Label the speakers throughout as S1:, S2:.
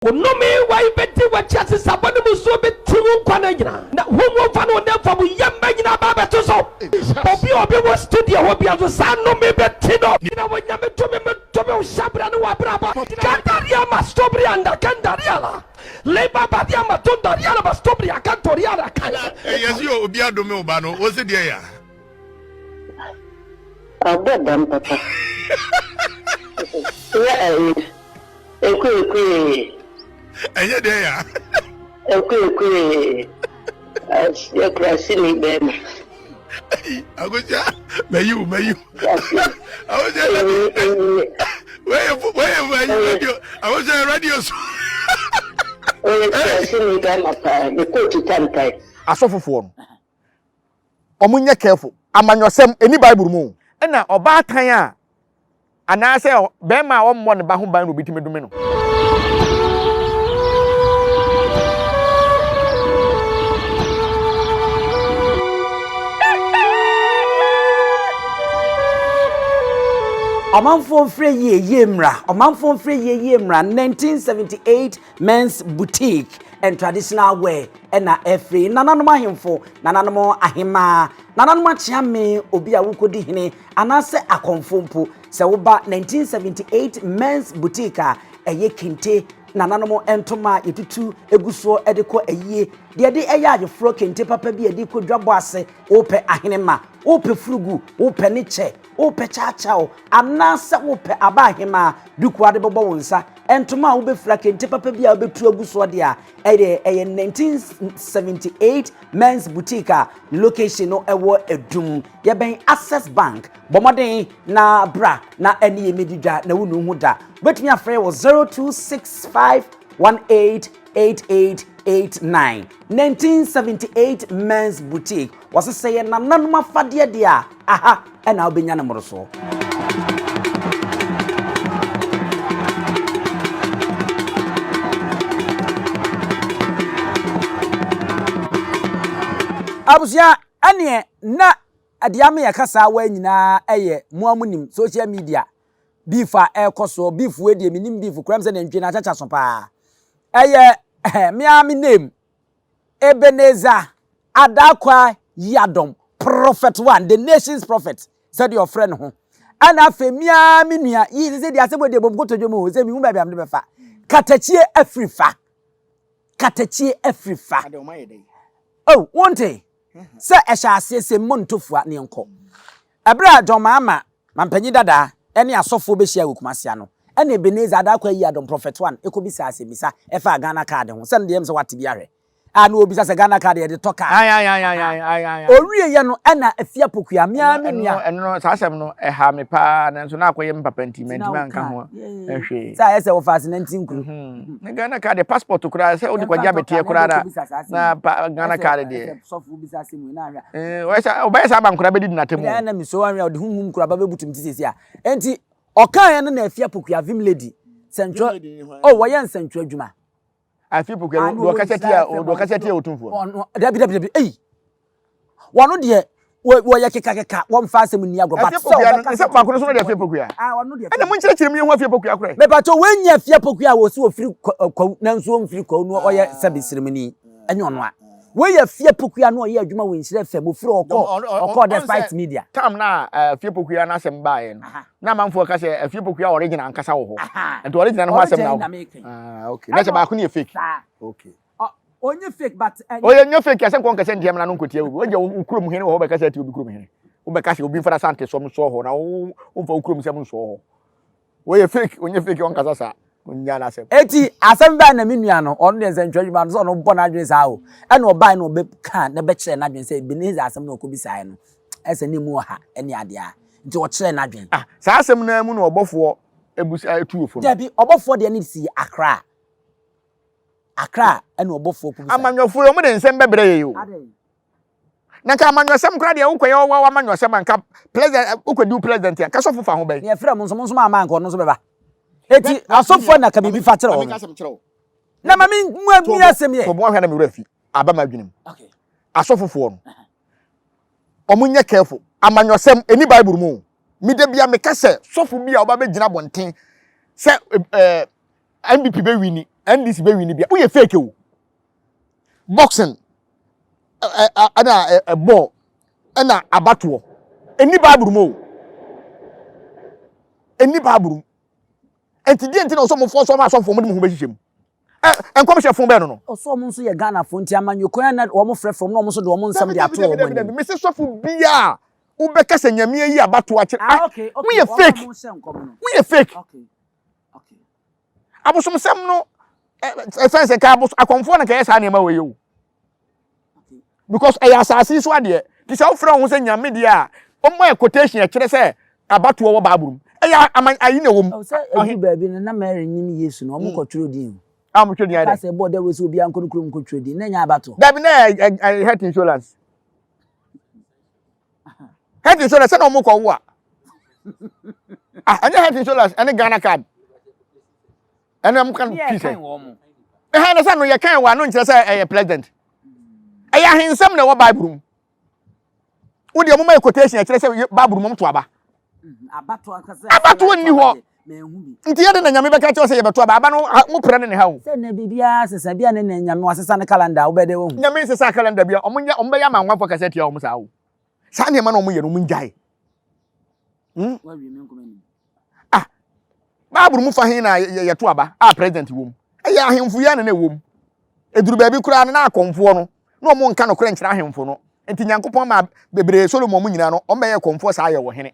S1: Wo nnome wai bɛdi w'akyi asesabɔ ne musuo bɛti wo nkwa nna nyinaa, na wo mu mfa ne wo nan fam yam mma nyinaa ba abɛto so. Obi a ɔbɛwɔ studio hɔ biara nso saa nnome bɛti no. Gyina wɔ Nyame tumi mu tumi wo hyɛbrɛ ne w'abrabɔ. Kandaria mastobrianda kandariala leba badia matondariala mastobria kantoriala kaya.
S2: Yɛse obi adome wo ba no, wo se deɛ ya?
S3: Abɔ dam papa. Nyɛ ayi. Ekuekue.
S2: Ɛnyɛ deɛ ya.
S3: Ekuekue. Akurase ni bɛrima.
S2: Akosia, mɛyi wo, mɛyi wo. Akosia, wɛyɛ wɛyɛ wɛyɛ radio. Akosia radio so.
S3: Oyɛ kurase ni bɛrima paa, ne kootu tantan.
S4: Asɔfofoɔ no, wɔn nyɛ careful. Amanyɔsɛm, ɛni Bible mu o. Ɛna ɔbaatan a anaasɛ barima a ɔmmɔ ne ba ho ban na obi tumi dome no.
S5: Ɔmanfoɔ mfrɛ yie yie mmra, ɔmanfoɔ mfrɛ yie yie mmra, 1978 Men's Boutique and Traditional Wear ɛna ɛfiri nananom ahemfo, nananom ahemaa, nananom akyeame, obi a wokɔdi hene anaasɛ akɔmfo mpo. Sɛ woba 1978 Men's Boutique a, ɛyɛ kente, nananom ntoma a yɛtutu gu soɔ de kɔ ayie, deɛ yɛde yɛ ayeforɔ, kente papa bi a yɛde kɔ dwabɔ ase, wopɛ ahenemma, wopɛ furugu, wopɛ ne kyɛ, wopɛ kyaakyaaw, anaasɛ wopɛ aba ahemaa, duku a wode bɛbɔ wo nsa, ntoma a wobɛfira, kente papa bi a wobɛtu agu soɔ deɛ a, ɛyɛ ɛyɛ 1978 Men's Boutique a ne location no ɛwɔ Adum. Yɛbɛn Access Bank. Bɔ mmɔden na bra na ɛne yɛn mmɛdi dwa na wonu ho da. Wobɛtumi afrɛ wɔ 0265188889. 1978 Men's Boutique. Wɔse sɛ yɛ nananom afadeɛ deɛ a, aha ɛna wobɛnya no mmorosoɔ. Abusua ɛneɛ na Deɛ ama yɛka saa waa nyinaa yɛ mo a monim social media beef a ɛrekɔ soɔ. Beef wei deɛ menim beef koraa sɛ nantwie no akyakya so paa. Ɛyɛ me ara me name Ebenezer Adakwa Yiadom Prophet One, the nation's prophet sɛdeɛ ɔfrɛ ne ho. Ɛna afei me ara me nua yi sɛ deɛ asɛm wei deɛ bom kotodwe mu o sɛ mehu baabi a mede bɛfa. Katakyie afiri fa. Katakyie afiri fa. Oh, wonte? Sɛ ɛhyɛ aseɛ sɛ mmɔ ntofua ne yɛnkɔ. Ɛberɛ a John Mahama, mampanyin dadaa, ne asɔfoɔ bɛhyiae wɔ Kumasi ano, ɛna Ebenezer Adarko Ayiadom, Prophet One, kɔbisaa asɛmmisa ɛfaa Ghana card ho, sɛ no deɛ ɛyɛ me sɛ woate bi ahwɛ, a na ɔrebisa sɛ Ghana card yɛde tɔ car? Ɔwieɛ no ɛna Afia Pokuaa, me ara me nua.
S4: Ɛno no, saa asɛm no, ɛhaa me paa, nanso na akɔyɛ me papa nti, mantumi anka ho hwee.
S5: Sɛ ayɛ sɛ wɔfa ase nanti nkuro.
S4: Ne Ghana card deɛ passport koraa sɛ wode kɔgye abɛteɛ koraa na na pa Ghana card deɛ. Ɔbɛyɛ saa ama nkora bɛdidi n'atam.
S5: Ɛna na meso ahwɛ a ɔde huhum kora ba bɛbutu me ti sɛsi a. Enti ɔkaeɛ no na Afia Pokuya Vim Lady sɛntwerɛ oh wɔyɛ nsɛntwerɛ adwuma.
S4: Afia Pokuya deɛ ɔkasa tia deɛ ɔkasa tia Otumfoɔ.
S5: Dabi dabi dabi ei Wɔn deɛ wɔyɛ kekakeka wɔmfa asɛm nni agorɔ but sɛ ɔbɛka
S4: sɛ baako no so no deɛ Afia Pokuya ɛna mo nkyerɛkyerɛ mu yɛhu Afia Pokuya korɛ.
S5: Mepatɔ wɔnyɛ Afia Pokuya a wɔsi wɔfiri kwawu nanso wɔmfiri kwawu no ɔyɛ sɛbe sremuni ɛnyɛ ɔno a wɔyɛ Afia Pokuya no ɔyɛ adwuma wɔ Nhyira FM ofiri ɔkɔ ɔkɔ Despite Media.
S4: Tam na Afia Pokuya n'asɛm baeɛ no na amanfoɔ ka sɛ Afia Pokuya original ankasa wɔ hɔ nti original no ho asɛm na okay na sɛ baako no yɛ fake okay.
S5: Ɔnyɛ fake but ɛnyɛ.
S4: Ɔyɛ nyɛ fake ɛsɛ nkɔ nkɛsɛ ntiam na no nkɔtia obi. Wogya wo kurom hene wɔ hɔ bɛkasa atia obi kurom hene. Wobɛka sɛ obi mfa n'asante sɔm nsɔɔ hɔ na wo womfa wo kurom sɛm nsɔɔ hɔ. Wɔyɛ fake, ɔnyɛ fake ɔnkasa saa. Ɔnnya n'asɛm.
S5: Eti asɛm bɛn na me nua no, ɔno deɛ nsɛntwerɛ adwuma no sɛ ɔno bɔ n'adwene saa o. Ɛna ɔbae na ɔbɛka na bɛkyerɛ n'adwene sɛ Ebenezer asɛm na ɔkɔbisaeɛ no ɛsɛ ne mu ɔha ne adeɛ a. Nti ɔkyerɛɛ n'adwene.
S4: Ah, saa asɛm no ara mu na ɔbɔfoɔ abusa tuu fo no.
S5: Dabi, ɔbɔfoɔ deɛ no sii Accra. Accra ɛna ɔbɔfoɔ kɔ bisa.
S4: Amanyɔfoɔ yi wɔn de nsɛm bɛbrɛ yɛ yi o. Na nka amanyɔsɛm koraa deɛ wokɔyɛ wɔ amanyɔsɛm a nka president wokɔdi wo president a nka sɔfo fa ho bɛn.
S5: Nea ɛfrɛ mo nso mo nso mo ama nka ɔno nso bɛba. Eti asɔfoɔ na ka biribi fa kyerɛ wɔn. Na ma me mu asɛm yɛ.
S4: To bo ahwɛ na me werɛ afi aba m'adwene mu. Asɔfofoɔ no wɔn nyɛ careful amanyɔsɛm ɛni bible mu o. Me da bia meka sɛ sɔfo bi a ɔba bɛgyina abɔnten sɛ ɛɛ NPP bɛ wini. NDC bɛ win bia woyɛ fake o. Boxing ɛna ɛbɔɔl ɛna abatoɔ ɛni Bible mu o. Ɛni Bible mu. Nti deɛ nti na ɔsɔ mo fɔ sɔ ma asɔfoɔ mo de mo ho bɛhyehyɛ mu. Ɛ nkɔmhyɛ fo bɛn no no.
S5: Ɔsɛ wɔn nso yɛ Ghanafoɔ nti amanyɔkuo a na wɔn frɛfrɛ wɔn na wɔn nso de wɔn nsɛm de ato wɔn anim.
S4: Mese sɔfo biaa wobɛka sɛ Nyame ayi abatoɔ akyerɛ ah woyɛ fake woyɛ fake abosomsɛm no ɛfɛn sɛ nka abos akɔmfoɔ na nka yɛ saa nneɛma wɔ yɛ o because ɛyɛ asase yi so adeɛ te sɛ wofrɛ wo ho sɛ nyame deɛ a ɔma yɛ quotation ɛkyerɛ sɛ abatoɔ wɔ bible mu ɛyɛ ama ayi na ɛwɔ mu.
S5: Sɛ ɛdu baabi no na Mary nim Yesu no wɔn kɔ twerɛ din
S4: o. A wɔn twerɛ din ayɛ dɛ.
S5: Pastor ɛbɔ dawuro sɛ obiara nkɔ ne kurom nkɔ twerɛ din na ɛnyɛ abatoɔ.
S4: Dabi na ɛyɛ health insurance. Health insurance sɛ na wɔn kɔ wo a. Ah ɛnyɛ health insurance ɛne Ghana card. Ɛna wɔn kan twi sɛ. Ɛhɛn na sɛ no yɛ kan wɔ ano nkyerɛ sɛ ɛyɛ president. Ɛyɛ ahensɛm na ɛwɔ Bible mu. Wo deɛ moma yɛ quotation ɛkyerɛ sɛ Bible mu to aba. Abatoɔ nni hɔ. Nti yɛde na Nyame bɛka kyerɛ sɛ yɛbɛto aba. Aba no mo prɛ ne ne ha o.
S5: Sɛ na biribiara sesa bi a ne na Nyame wasesa ne calendar wobɛyɛ dɛ wahu.
S4: Nyame nsesa calendar bia. Ɔmo nyɛ ɔmo bɛyɛ ama anwanfoɔ kasa atia wɔn saa o. Saa nneɛma na ɔmo yɛ no ɔmo ngyae. Hmm? Ah, Bible mu fa he na yɛto aba a president wɔ mu. Ɛyɛ ahemfo yi ara na na ɛwɔ mu. Ɛduru baabi koraa no na akɔmfoɔ no, na wɔn nka nokorɛ nkyerɛ ahemfo no. Nti Nyankopɔn ma bebree Solomon mu nyinaa no, wɔn bɛyɛ kɔmfoɔ saa yɛ ɔhene.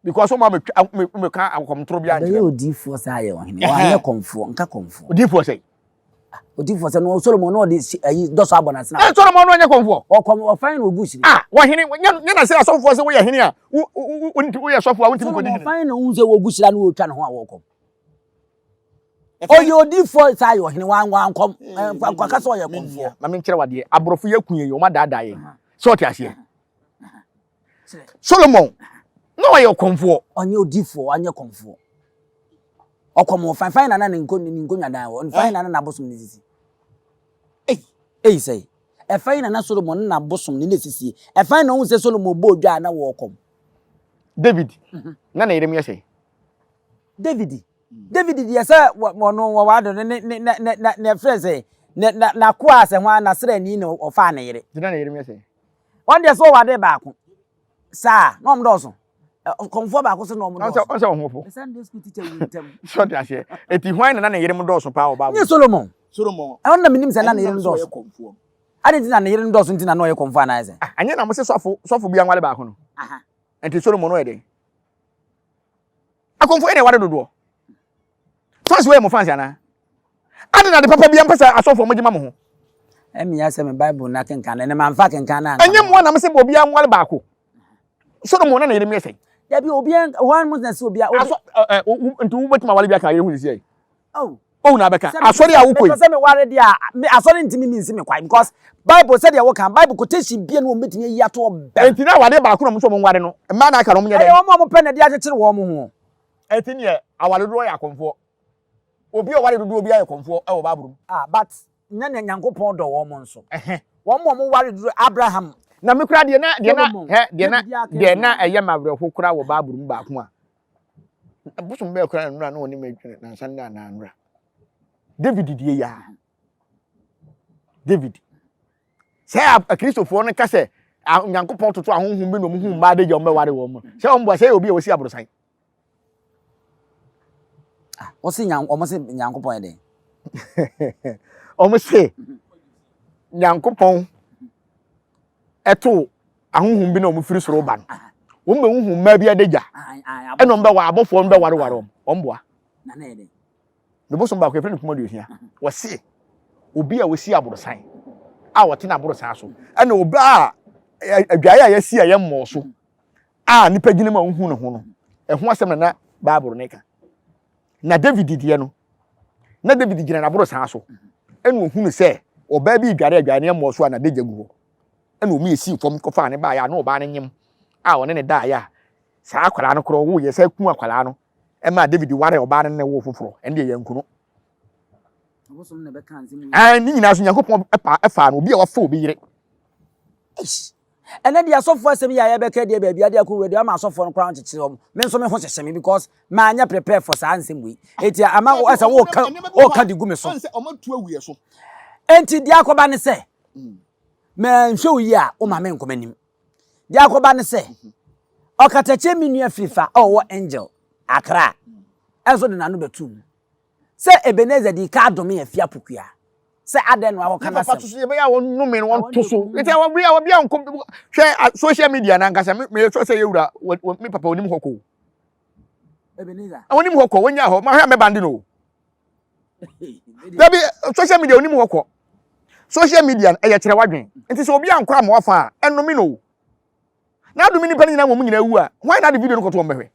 S4: Because wɔn abɛtwa mmɛka akɔmtoro bi ankyerɛ.
S5: Ɔbɛyɛ odiifoɔ saa yɛ ɔhene. Wanyɛ kɔmfoɔ, nka kɔmfoɔ.
S4: Odiifoɔ sɛ?
S5: Odiifoɔ sɛ no Solomon na ɔde ayi dɔsɔ abɔ n'asena.
S4: Ɛ Solomon no ɔnyɛ kɔmfoɔ.
S5: Ɔkɔm ɔfan na ogu hyire.
S4: Ah, wɔhene nyɛ nyɛ na sɛ asɔfoɔ sɛ woyɛ hene a wo wo wo woyɛ sɔfoɔ a wontumi nkɔdi hene.
S5: Solomon ɔfan na ohun sɛ wɔgu hyira na wɔretwa ne ho a wɔkɔm. Ɔyɛ odiifoɔ saa yɛ ɔhene wan wankɔm nkwaka sɛ ɔyɛ kɔmfoɔ.
S4: Ma menkyerɛ wadeɛ aborɔfo yɛ kun yɛn wɔn adaadaa yɛn sɛ ɔte aseɛ. Solomon na ɔyɛ ɔkɔmfoɔ.
S5: Ɔnyɛ odiifoɔ ɔnyɛ kɔmfoɔ. Ɔkɔm wɔ fan fan na na ne nko ne nkonnwa dan wɔ fan na na n'abosom ne sisi. Ei ei sɛ ɛfan na na Solomon ne n'abosom ne ne sisie ɛfan na ohun sɛ Solomon bɔ odwa a na wɔkɔm.
S4: David na ne yerem yɛ sɛ.
S5: David David deɛ sɛ ɔno wɔwɔ ado ne ne ne ne ne ne frɛ sɛ ne na n'akoa sɛ ho a n'asraani na ɔfaa ne yere.
S4: Gyina ne yere yɛ sɛ.
S5: Wɔn deɛ sɛ ɔwɔ ade baako saa na wɔn dɔɔso kɔnfoɔ baako so na wɔn dɔɔso.
S4: Ɔnsɛ ɔhofo.
S5: Ne Sunday school teacher wu ntɛm.
S4: Sɛ ɔde aseɛ eti hwan na na ne yere mu dɔɔso paa wɔ Bible.
S5: Nye Solomon.
S4: Solomon.
S5: Ɛhɔ na menim sɛ na ne yere no dɔɔso. Adi nti na ne yere no dɔɔso nti na na ɔyɛ kɔnfoɔ anaa sɛ.
S4: Ah, anyɛ na mo se sɔfo sɔfo bi anwale baako no. Nti Solomon no yɛ dɛn? Akɔmfo ɛna ɛware dodoɔ. Fans wei yɛ mo fans anaa? Ade na ade papa bia mpɛ sɛ asɔfoɔ mo gye ma mo ho.
S5: Ɛmia sɛ me Bible na kenkan na ɛnɛ manfa kenkan na anka.
S4: Ɛnyɛ mmoa na mo sɛ obiara nware baako. Solomon na ne yere yɛ sɛn?
S5: Dabi obiara wɔn mo na sɛ obiara.
S4: Asɔ ɛ ɛ nti wobɛtumi aware bi aka yere ho sisi yɛ.
S5: Oh.
S4: Oh na abɛka asɔre a wokɔ yi.
S5: Mepɛ sɛ meware deɛ a me asɔre ntumi mi nsi me kwan because Bible sɛdeɛ woka Bible quotation bia no wɔn bɛtumi ayi ato ɔbɛm.
S4: Nti na awadeɛ baako na wɔn nso wɔn nware no mmaa na aka no wɔn nyɛ dɛn.
S5: Ɛyɛ wɔn a wɔn pɛ na ɛde akyekyere wɔn ho.
S4: Ɛti neɛ aware dodoɔ yɛ akɔmfoɔ. Obi a ɔware dodoɔ biara yɛ kɔmfoɔ ɛwɔ Bible mu.
S5: Ah but nyɛ nea Nyankopɔn dɔ wɔn nso. Wɔn a wɔn ware dodoɔ Abraham.
S4: Na me koraa deɛ na deɛ na hɛ deɛ na deɛ na ɛyɛ me awerɛho koraa wɔ Bible mu baako a bosom bɛyɛ koraa nnora na ɔne me adwene nansa nnɛ anaa nnora. David deɛ yɛ a David sɛ akristofoɔ no ka sɛ Nyankopɔn toto ahonhom bi na wɔn hu mmaa adagya wɔn bɛware wɔn mu sɛ wɔn boa sɛ yɛ obi a wɔsi aborosan.
S5: Ah, wɔsi nyan wɔn se Nyankopɔn yɛ dɛn?
S4: Wɔn se Nyankopɔn ɛto ahonhom bi na wɔn firi soro ba no. Wɔn bɛ huhu mmaa bi adagya ɛna wɔn bɛ wɔ abɔfoɔ wɔn bɛ wareware wɔn wɔn boa. Ne bosom baako yɛfrɛ no kuma duosia. Wɔse obi a wɔsi aborosan a wɔte n'aborosan so ɛna obi a adwaeɛ a yɛasi a yɛmmɔɔ so a nipa gyina mu a wohu ne ho no ɛho asɛm na na Bible no ka. Na David deɛ no na David gyina n'aborosan so ɛna ohunu sɛ ɔbaa bi redware adwaeɛ no yɛmmɔɔ so a n'adagya gu hɔ ɛna wɔn yɛ sii fam kɔfaa ne baeɛ a na ɔbaa no nyem a ɔne ne daeɛ a saa akwadaa no korɔ woyɛ sɛ ku akwadaa no ɛmaa David waree ɔbaa no ne woo foforɔ, ɛno deɛ yɛanku no. Ɛn, ne nyinaa so Nyankopɔn ɛfaa no, obi a wafa obi yere.
S5: Ɛnɛ deɛ asɔfoɔ asɛm yi a yɛbɛka deɛ baabi adeɛ akɔ wura deɛ ama asɔfoɔ no koraa nkyekyere wɔn. Me nso me ho hyehye me because maanyɛ prepare for saa nsɛm wei. Eti ama ɛsɛ wɔka wɔka de gu me so. Enti deɛ akɔba ne sɛ manhwɛ wo yie a woma me nkɔ m'anim. Deɛ akɔba ne sɛ ɔkatakyie me nua firifa a ɔwɔ Angel Accra ɛnso de n'ano bɛto mu sɛ Ebenezer dii ka adome Afia Pokuaa sɛ adɛn na wakɔka
S4: Ne papa
S5: n'asɛm.
S4: to so yɛbɛyɛ a wɔnnome no wɔnto so. Nti a wɔbi a wɔbi a nkɔ hwɛ social media no ankasa me meyɛ sure sɛ yɛwura me papa onim hɔ kɔ o.
S5: Ebenezer.
S4: Onim hɔ kɔ wɔnya hɔ mahwɛ a mɛbande no o. Dabi social media onim hɔ kɔ. Social media no ɛyɛ kyerɛ wadwen. Nti sɛ obi ankɔ ama wafa a ɛnnome no o. Na adome nipa no nyinaa wɔn nyinaa wu a hwan na ade video no kɔto wɔn bɛhwɛ.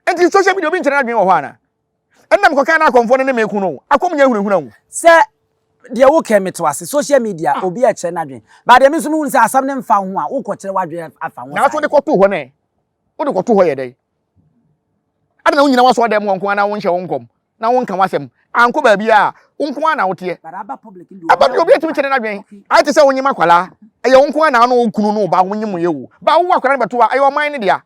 S4: Nti social media obi nkyerɛ n'adwene wɔ hɔ ana? Ɛnna mekɔkaa na akɔmfoɔ no ne me ko no, akɔm nyɛ hunahuna o.
S5: Sɛ deɛ wokɛ mete wase, social media ah. obi ɛkyerɛ n'adwene. Ba deɛ me nso mehu sɛ asɛm no mfa ho a wokɔkyerɛ w'adwene afa ho.
S4: Nanso wode kɔtoo hɔ nɛ, wode kɔtoo hɔ yɛ dɛn? Adɛn na wonyina w'asɔre dɛm hɔ nko ara na wonhyɛ wo nkɔm na wonka w'asɛm ankɔ baabi a wo nko ara na woteɛ? Aba deɛ obi atumi kyerɛ n'adwene. Ayɛ te sɛ wonyem akwadaa, ɛyɛ wo nko ara na wo ne wo kunu ne wo ba wonyem yɛ o. Ba wowɔ akwadaa no bɛto a, ɛyɛ ɔman no dea.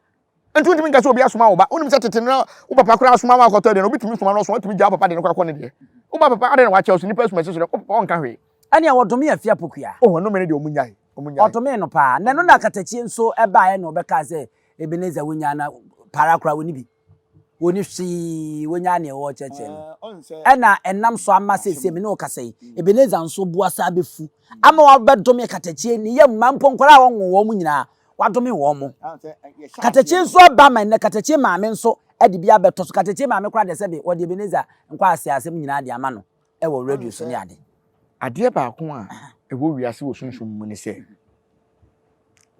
S4: Nti wontumi nka sɛ obi asoma wo ba. Wonim sɛ tete no na wo papa koraa asoma wo akɔtɔ aduane, obi tumi soma no ɔsoma, wotumi gya wo papa de no koraa kɔ ne deɛ. Wo ba papa adɛn na wakyɛ wo so, nnipa asuma si so dɛ, wo papa ɔnka hwee.
S5: Ɛnea wɔdomee Afia Pokuya.
S4: Oh ɛnome no deɛ ɔmo nyae, ɔmo nyae.
S5: Ɔdomee no paa. Na ɛno na Katakyie nso baeɛ na ɔbɛkaa sɛ Ebenezer wonyaa na para koraa wɔnni bi. Wɔnni hwee, wɔnyaa neɛ wɔrekyerɛkyerɛ no. Ɛna ɛnam so ama seesei me ne wo kasa yi, Ebenezer nso bo asa abɛfu ama wabɛdome Katakyie, ne yam mma mpo nkwadaa a wɔnwoo wɔn nyinaa, wadome wɔn. Katakyie nso aba ma nnɛ Katakyie maame nso de bi abɛtɔ so. Katakyie maame koraa deɛ sɛbe wɔde Ebenezer nkwaase asɛm nyinaa de ama no wɔ radio so ne ade.
S4: Adeɛ baako a ɛwɔ wiase wɔ sunsum mu ne sɛ,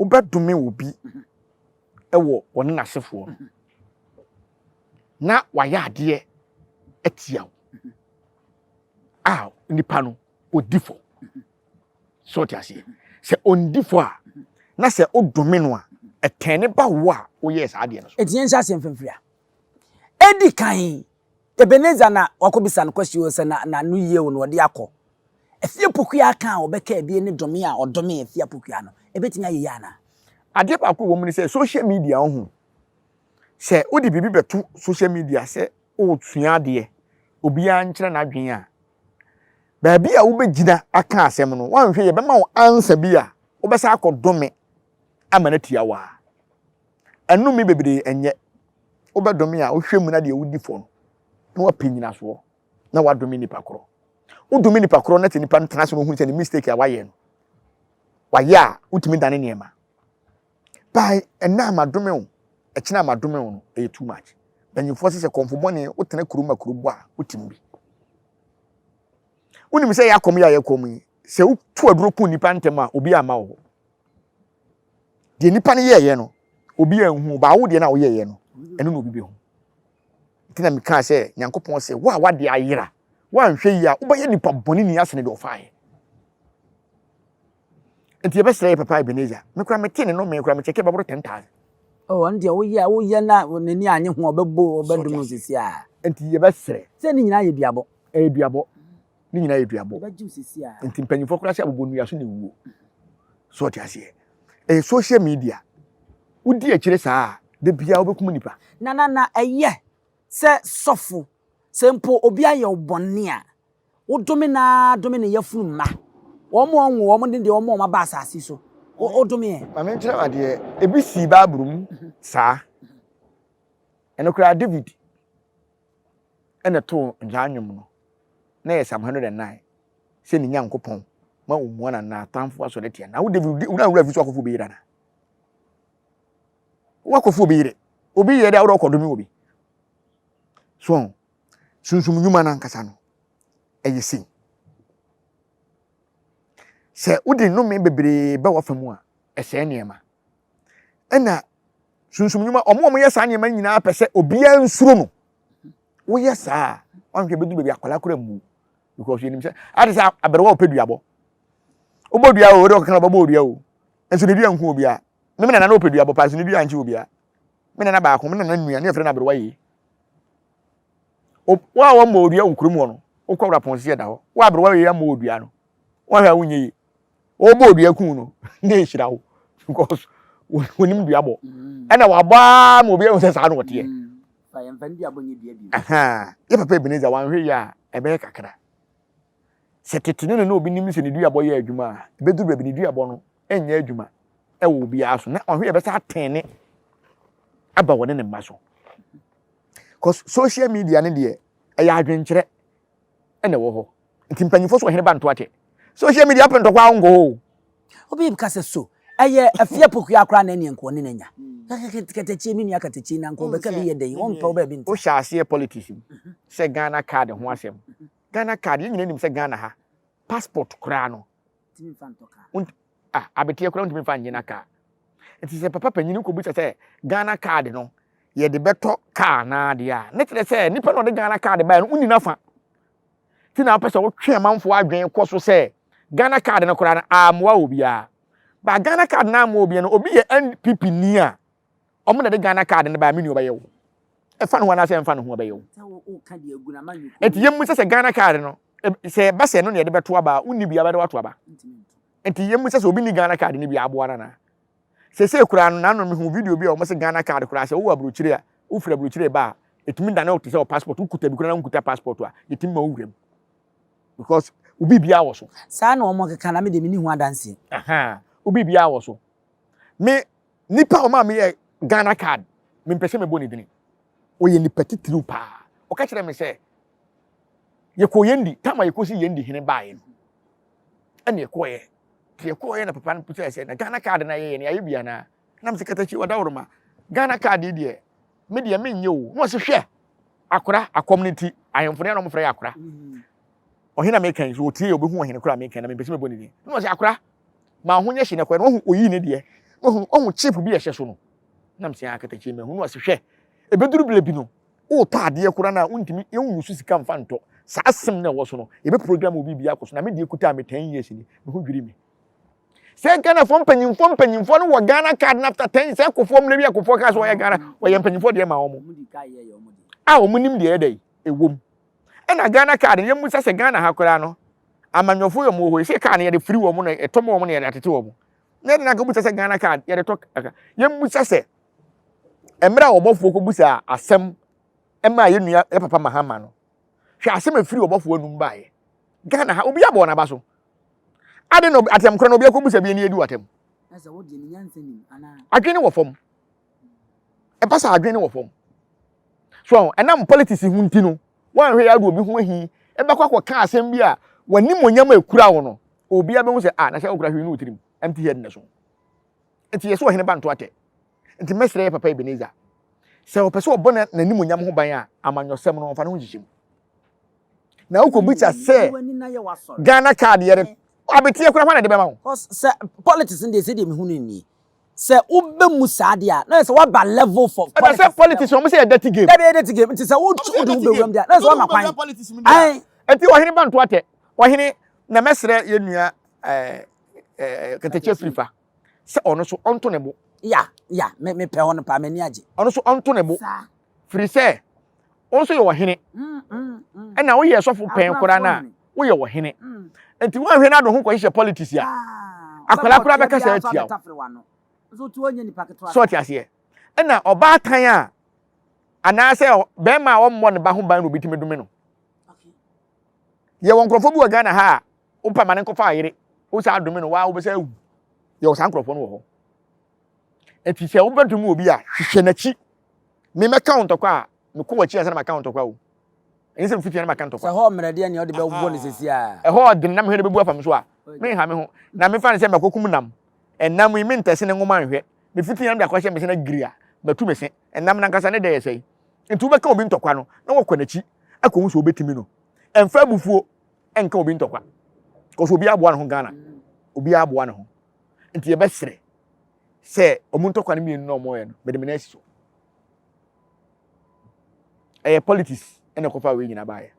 S4: wobɛdome obi wɔ ɔne n'asefoɔ no na wayɛ adeɛ atia wo a nipa no ɔdi fɔ. So ɔte aseɛ? Sɛ ɔndi fɔ a, na sɛ wodome no a, ɛtɛn ne ba wo a woyɛɛ saa adeɛ no so.
S5: Enti yɛnhyɛ aseɛ mfimfini a. Edi kan, Ebenezer na wakɔbisa no question o sɛ na n'ano yie o na ɔde akɔ. Afie Pokuaa ka a ɔbɛka abie ne dome a ɔdomee Afie Pokuaa no, ɛbɛtumi ayɛ yie anaa?
S4: Adeɛ baako a ɛwɔ mu ne sɛ, social media wohu, sɛ wode biribi bɛto social media sɛ woresua adeɛ, obiara nkyerɛ n'adwene a, baabi a wobɛgyina aka asɛm no, woanhwɛ yɛ bɛma wo ansa bi a wobɛsa akɔdome ama no atia wo a. Ɛnome bebree ɛnyɛ. Wobɛdome a wohwɛ mu na deɛ wodi fɔ no na wapɛ nyinasoɔ na wadome nipa korɔ. Wodome nipa korɔ na sɛ nipa no tena ase na ohunu sɛ ne mistake a wayɛ no wayɛ a wotumi dane nneɛma. By ɛnna a madome wo, ɛkyena a madome wo no ɛyɛ too much. Mpanyinfoɔ sɛ sɛ kɔmfo bɔne wotena kurom ma kuro bɔ a wotim bi. Wonim sɛ yɛ akɔm yi a yɛkɔm yi, sɛ wotu aduro ku nnipa ntɛm a obi amma wo hɔ. Deɛ nipa no yɛɛyɛ no, obi anhu, baa wo deɛ no a woyɛɛyɛ no, ɛno na obi bɛhu. Nti na mekaa sɛ, Nyankopɔn sɛ, wo a w'adeɛ ayera, woanhwɛ yie a, wobɛyɛ nipa bɔne ni asene deɛ ɔfaeɛ. Nti yɛbɛsrɛ yɛ papa Ebenezer. Me koraa metee ne nnome koraa mekyɛkɛ bɛboro 10,000.
S5: Oh, ɔno deɛ woyɛ woyɛ na n'ani anye ho a ɔbɛbɔ ɔbɛdom no sisi a.
S4: Nti yɛbɛsrɛ.
S5: Sɛ ne nyinaa yɛ duabɔ.
S4: Ɛyɛ duabɔ. Ne nyinaa yɛ duabɔ.
S5: Yɛbɛgye wo sisi a.
S4: Nti mpanyinfoɔ koraa sɛ abobɔ nnua so na ewuo. So ɔte aseɛ. Ɛyɛ social media. Wodi akyire saa a, da biara wobɛkum nipa.
S5: Na na na ɛyɛ sɛ sɔfo, sɛ mpo obi ayɛ wo bɔne a, Wodome no ara dome ne yafunu mma. Wɔn a ɔnwo wɔn ne deɛ wɔn a wɔaba asase so. Wodome ɛ.
S4: Ma menkyerɛ wo adeɛ, ebi sii Bible mu saa. Ɛno koraa David na ɛtoo saa nnwom no. Na ɛyɛ Psalm 109 sɛ ne Nyankopɔn ma omua na n'atamfo asɔre atia no. Na wo David, wo na wura fi so akɔfo obi yere ana? Wakɔfo obi yere. Obi yɛ dɛ a wode ɔkɔdome obi. So Sunsum nnwuma no ankasa no, ɛyɛ sei. Sɛ wode nnome bebree ba w'afa mu a, ɛsɛe nneɛma. Ɛna sunsum nnwuma, wɔn a wɔyɛ saa nneɛma nyinaa pɛ sɛ obiara nsuro no. Woyɛ saa a, wanhwɛ bɛduru baabi akwadaa koraa mmu. Because yɛnim sɛ, ade sɛ aberewa a ɔpɛ duabɔ. Wobɔ dua o, wode ɔkeka ɔbɛbɔ odua o. Nso ne dua nku obiara. Me me nana na ɔpɛ duabɔ paa, nso ne dua nkye obiara. Me nana baako, me nana nua, ne yɛfrɛ no aberewa yie. Wo a wɔmmɔ odua wɔ kurom hɔ no, wokɔ wura pɔn sisi ɛda hɔ. Wo aberewa yie ammɔ odua no, woahwɛ a wonyɛ yie. Ɔbɔ dua kun no na ehyira wo because onim dua bɔ. Mm. Ɛna wabɔ ara ma obi ahu sɛ saa na ɔteɛ. Mm. Yɛ papa Ebenezer wanhwɛ yie a ɛbɛyɛ kakra. Sɛ tete no na obi nim sɛ ne duabɔ yɛ adwuma a, ɛbɛduru baabi ne duabɔ no ɛnyɛ adwuma ɛwɔ obiara so na ɔhwɛ yɛ bɛsa atɛne aba wɔ ne ne mma so. Cause social media ne deɛ ɛyɛ adwenkyerɛ ɛna ɛwɔ hɔ. Nti mpanyinfoɔ so ɔhene ba nto akyɛ. Social media apɛ ntɔkwa a wonkɔ hɔ o.
S5: Obi ka sɛ so ɛyɛ afie pokua koraa na ɛneɛ nka ɔne no anya. Katakyie me nua katakyie na nka ɔbɛka bi yɛ dɛn ɔmpɛ wo baabi nti.
S4: Wohyɛ aseɛ politics mu sɛ Ghana card ho asɛm. Ghana card yɛn nyinaa nim sɛ Ghana ha passport koraa no ah abeteɛ koraa ntumi nfa nyina car. Nti sɛ papa panyin kɔbisa sɛ Ghana card no yɛde bɛtɔ car naa deɛ a ne kyerɛ sɛ nipa na ɔde Ghana card baeɛ no wonni n'afa. Ti na wopɛ sɛ wotwe amanfoɔ adwene kɔ so sɛ Ghana card no koraa no ammoa obiara. Ba Ghana card no ammoa obiara no obi yɛ NPP ni a wɔn na de Ghana card no baeɛ me nua ɔbɛyɛ wo. Ɛfa ne ho anaasɛ ɛmfa ne ho ɔbɛyɛ wo. Nti yɛmmu sɛ sɛ Ghana card no sɛ ɛba sɛ ɛno na yɛde bɛto aba a wonni bi a bɛde wato aba. Nti yɛmmu sɛ sɛ obi ni Ghana card no bi aboa no anaa. Seesei koraa no, n'ano mehu video bi a wɔn se Ghana card koraa sɛ wowɔ aburokyire a, wofiri aburokyire ba a, ɛtumi dane wo te sɛ wɔ passport, wokuta bi koraa na wonkuta passport a, yɛtumi ma wo wura mu. Because wo biribiara wɔ so.
S5: Saa na wɔn keka na me deɛ menni ho adanseɛ.
S4: Aha, wo biribiara wɔ so. Me, nipa a ɔmaa meyɛ Ghana card, mempɛ sɛ mebɔ ne dini. Ɔyɛ nipa titiriw paa. Ɔka kyerɛ me sɛ, yɛkɔɔ Yendi, tam a yɛkɔsi Yendi hene baeɛ no, ɛna yɛkɔɔyɛ. Nti yɛkɔɔyɛ na papa no bisae sɛ, na Ghana card no a yɛyɛ no, yɛayɛ bi anaa? Na mese, Katakyi, ɔdawuroma, Ghana card yi deɛ, me deɛ menyɛ o. Na ɔse, hwɛ, akora, akɔm no nti, ahemfo no yɛ na wɔfrɛ yɛ akora. Ɔhene a meka yi, sɛ ɔtie yɛ, ɔbɛhu ɔhene koro a meka yi, na mempɛ sɛ mebɔ ne din. Na ɔse, akora, ma ho nyɛ hye na kɔɛ. Na wahu oyii ne deɛ, na wahu, wahu chip bi a ɛhyɛ so no. Na mese, ah, Katakyi, mahu. Na ɔse, hwɛ, ɛbɛduru berɛ bi no, Wotɔ adeɛ koraa no a wontumi wonwusu sika mfa ntɔ. Saa asɛm no a ɛwɔ so no, yɛbɛ program wo biribi akɔ so na me deɛ kutaa me 10 years ni, me ho dwiri me. Sɛ Ghanafoɔ mpanyinfoɔ mpanyinfoɔ no wɔ Ghana card no after 10 years, sɛ Kufuor mmerɛ bi a Kufuor kaa sɛ ɔyɛ Ghana, ɔyɛ mpanyinfoɔ deɛ ma wɔn a wɔn nim deɛ ɛyɛ dɛ ɛwɔ mu. Ɛna Ghana card no yɛmmusa sɛ Ghana ha koraa no amanyɔfoɔ yɛ wɔn wɔ hɔ yi, sɛ car no yɛde firi wɔn na ɛtɔ ma wɔn na yɛde atete wɔn. Na yɛde no anka wobusa sɛ Ghana card yɛde tɔ yɛmmusa sɛ Mmerɛ a ɔbɔfoɔ kɔbisaa asɛm maa yɛn nua yɛ papa Mahama no, hwɛ asɛm a ɛfiri ɔbɔfoɔ anum baeɛ. Ghana ha, obi abɔ n'aba so. Ade na atɛm korɔ na obi akɔbisa bi ani adi atɛm. Adwene wɔ fam. Ɛba sɛ adwene wɔ fam. So ɛnam politics ho nti no, wɔanhwɛ yɛ ade obi ho ahi, ɛbɛkɔ akɔka asɛm bi a w'animonyam a ɛkura wo no, obiara bɛhu sɛ ah na sɛ wokura hwee ne wo tirim, empty head na so. Nti yɛ sɛ ɔhene ba nto atɛ. Nti mɛsrɛ yɛ papa Ebenezer sɛ ɔpɛ sɛ ɔbɔ n'animuonyam ho ban a, amanyɔsɛm no ɔmfa ne ho nhyehyɛ mu. Na wokɔbisa sɛ Ghana card yɛde abeteɛ koraa hwan na ɛde bɛma wo?
S5: Sɛ politics no deɛ sɛdeɛ mehu no nie, sɛ wobɛ mu saa deɛ a na yɛ sɛ woaba level for
S4: politics. Ɛna sɛ politics wɔn sɛ yɛ dirty game.
S5: Dabi yɛ dirty game nti sɛ wo wode wo bɛwuram deɛ a na yɛ sɛ woama kwan.
S4: Nti ɔhene ba nto atɛ. Ɔhene na mɛsrɛ yɛn nua ɛɛ ɛɛ Katakyie Afrifa sɛ ɔno nso ɔnto ne bo.
S5: Ya, ya, me mepɛ hɔ no paa, m'ani agye.
S4: Ɔno nso ɔnto ne bo. Firi sɛ, wo nso yɛ ɔhene. Ɛna woyɛ sɔfo pɛn koraa no a, woyɛ ɔhene. Nti woanhwɛ no ade ho kɔhyehyɛ politics a, akwadaa koraa bɛkasa atia wo. So ɔte aseɛ? Ɛna ɔbaatan a, anaasɛ bɛrima a ɔmmɔ ne ba ho ban na obi tumi dome no. Yɛwɔ nkurɔfoɔ bi wɔ Ghana ha a, wopɛ ma ne nkɔfa ayere, wo saa dome no, waa wobɛsɛ awu. Yɛwɔ saa nkurɔfoɔ no wɔ hɔ. Nti sɛ wobɛdome obi a, hwehwɛ n'akyi. Me mɛka wo ntɔkwa a, mekɔ w'akyi ansa na maka wo ntɔkwa o. Ɛnyɛ sɛ mfiti na maka ntɔkwa.
S5: Sɛ hɔ mmerɛ deɛ nea ɔde bɛbɔ no sɛsi a.
S4: Ɛhɔ ɔdene na mehwɛ no bɛbu afa me so a, menha me ho. Na mefa no sɛ makɔkum nam. Ɛnam yi mentɛse ne nwoma nhwɛ. Mefiti na mede akɔhyɛ me se na giri a, matu me se. Ɛnam no ankasa ne dɛ yɛ sɛn? Nti wobɛka obi ntɔkwa no, na wakɔ n'akyi akɔhu sɛ wobɛtumi no. Ɛmfa abufuo nka obi ntɔkwa. Kɔsɛ obi aboa ne ho Ghana. Obi aboa ne ho. Nti yɛbɛsrɛ sɛ ɔmo ntɔkwa no mmienu na ɔmo yɛ no, mede me nan asi so. Ɛyɛ politics ɛna ɛkɔfa wei nyinaa baeɛ.